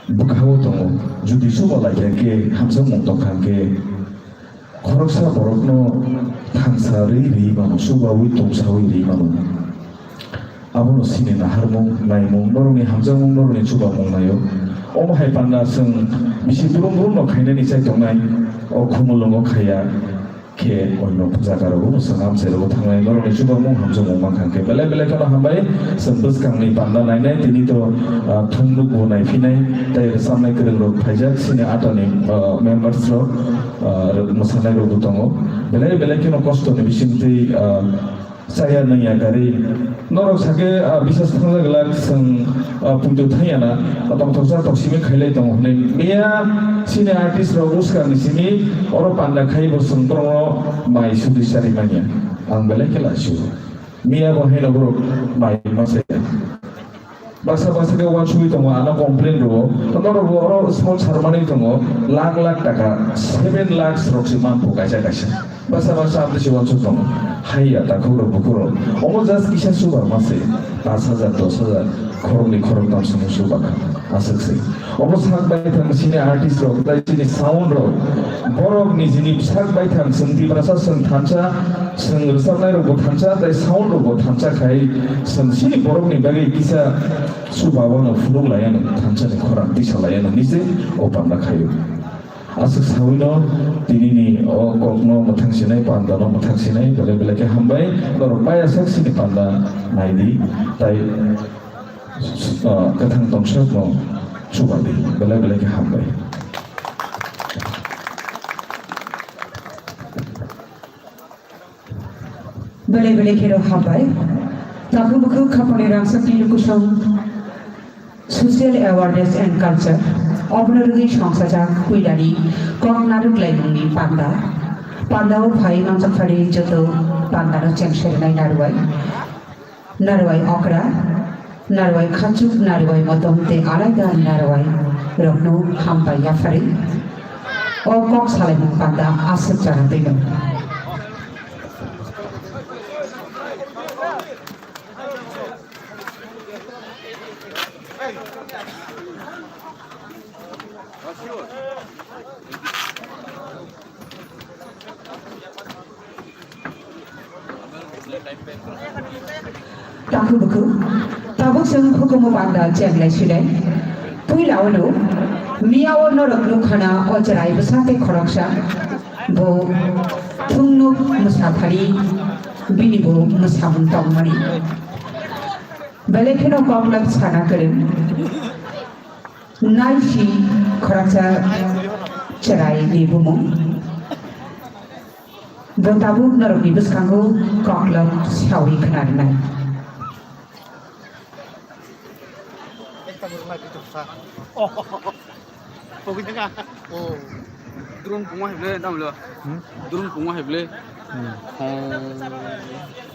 bwkha o tongo. Jodi chuba lai kha khe hamjakmung tong kha khe. Khoroksa borokno thansa rwi rwi mano, chubaui tongsaui rwi mano. Abono chini naharmung, naimung, norokni hamjakmung, norokni chubamung naio. Omo hai panda chwng bisi brum brum no khainani chai tongnai, o Khumulwngo khaiya khe onno jaga rogo chwng amchai rogo thangnai, norokni chubamung hamjakmung mankha khe belai belai kheno hambai, chwng bwskangni panda nainai, tini to, ah, thung nukbo naiphinai, tei rwchapnai kwrwng rok phaijak chini atani, ah, members rok. Ah, mwsanai rokbo tongo. Belai belai kheno kosto ni bisingtwi, ah, chaya nangya gari. Norok sakhe, ah, bisas thangjak glak chwng, ah, puitu thangya na, ah, tongthoksa toksimi khailai tongo hwnwi. Miya chini artist rok uskang ni simi oro panda khai bo chwng borokno mai sudi chari manya. Ang belai khe lachio. Miya bo haino borok mai ma chaya. Baksa baksa khe uansugwi tongo, ano complain rwo. To norok bo oro sponsor manwi tongo, lakh lakh taka, seven lakhs rok se manpho kaisa kaisa. Baksa baksa amtwi se uansuk tongo. Haiya, takhuk rok, bukhuk rok. Omo just kisa chuba ma se, panch hajar, dos hajar, khoroknwi khoroktham se mung chuba kha. Aswk se. Omo sak baithang chini artist rok, tei chini sound rok. Borok nijini sak baithang, chwng Tiprasa, chwng thansa, chwng rwchapnai rokbo thansa, tei sound rokbo thansa khai, chwng chini borokni bagwi kisa chuba wano phunuk laiya no, thansa ni khorang tisa laiya no, nise o panda khaio. Aswk saui no tini ni o kok no mwthang sinai, panda no mwthang sinai, belai belai khe hambai, norok paya sak chini panda naidi, tai Ah, kwthang tongsak no chuba di, belai belai khe hambai. Belai belai khe rw hambai. Takhuk bukhuk khapangni rangchakni lukusong Social Awareness and Culture, obono rwgwi songchajak puilani kok narwk laimungni panda. Panda o phai manjak phari joto panda no chengsarinai narwai. Narwai okra, narwai khachuk, narwai motom tei alaida narwai rokno hambai yapharwi o kok salaimung panda aswk chana twi nw. Takhuk bukhuk, tabuk chwng hukumu panda chenglai silai. Puila ono, miya o norok nukha na o chwrai bwsa tei khoroksa. Bo thungnuk mwsa phari, bini bo mwsamung tongmani. Belai kheno koklop sana kwrwng. Naisi khoroksa chwrai ni bumung. Bo tabuk norokni bwskango koklop sawi khna rwnai. Oh. Drone pungwa heble, damlo. Hmm? Drone pungwa heble. Hmm. Oh.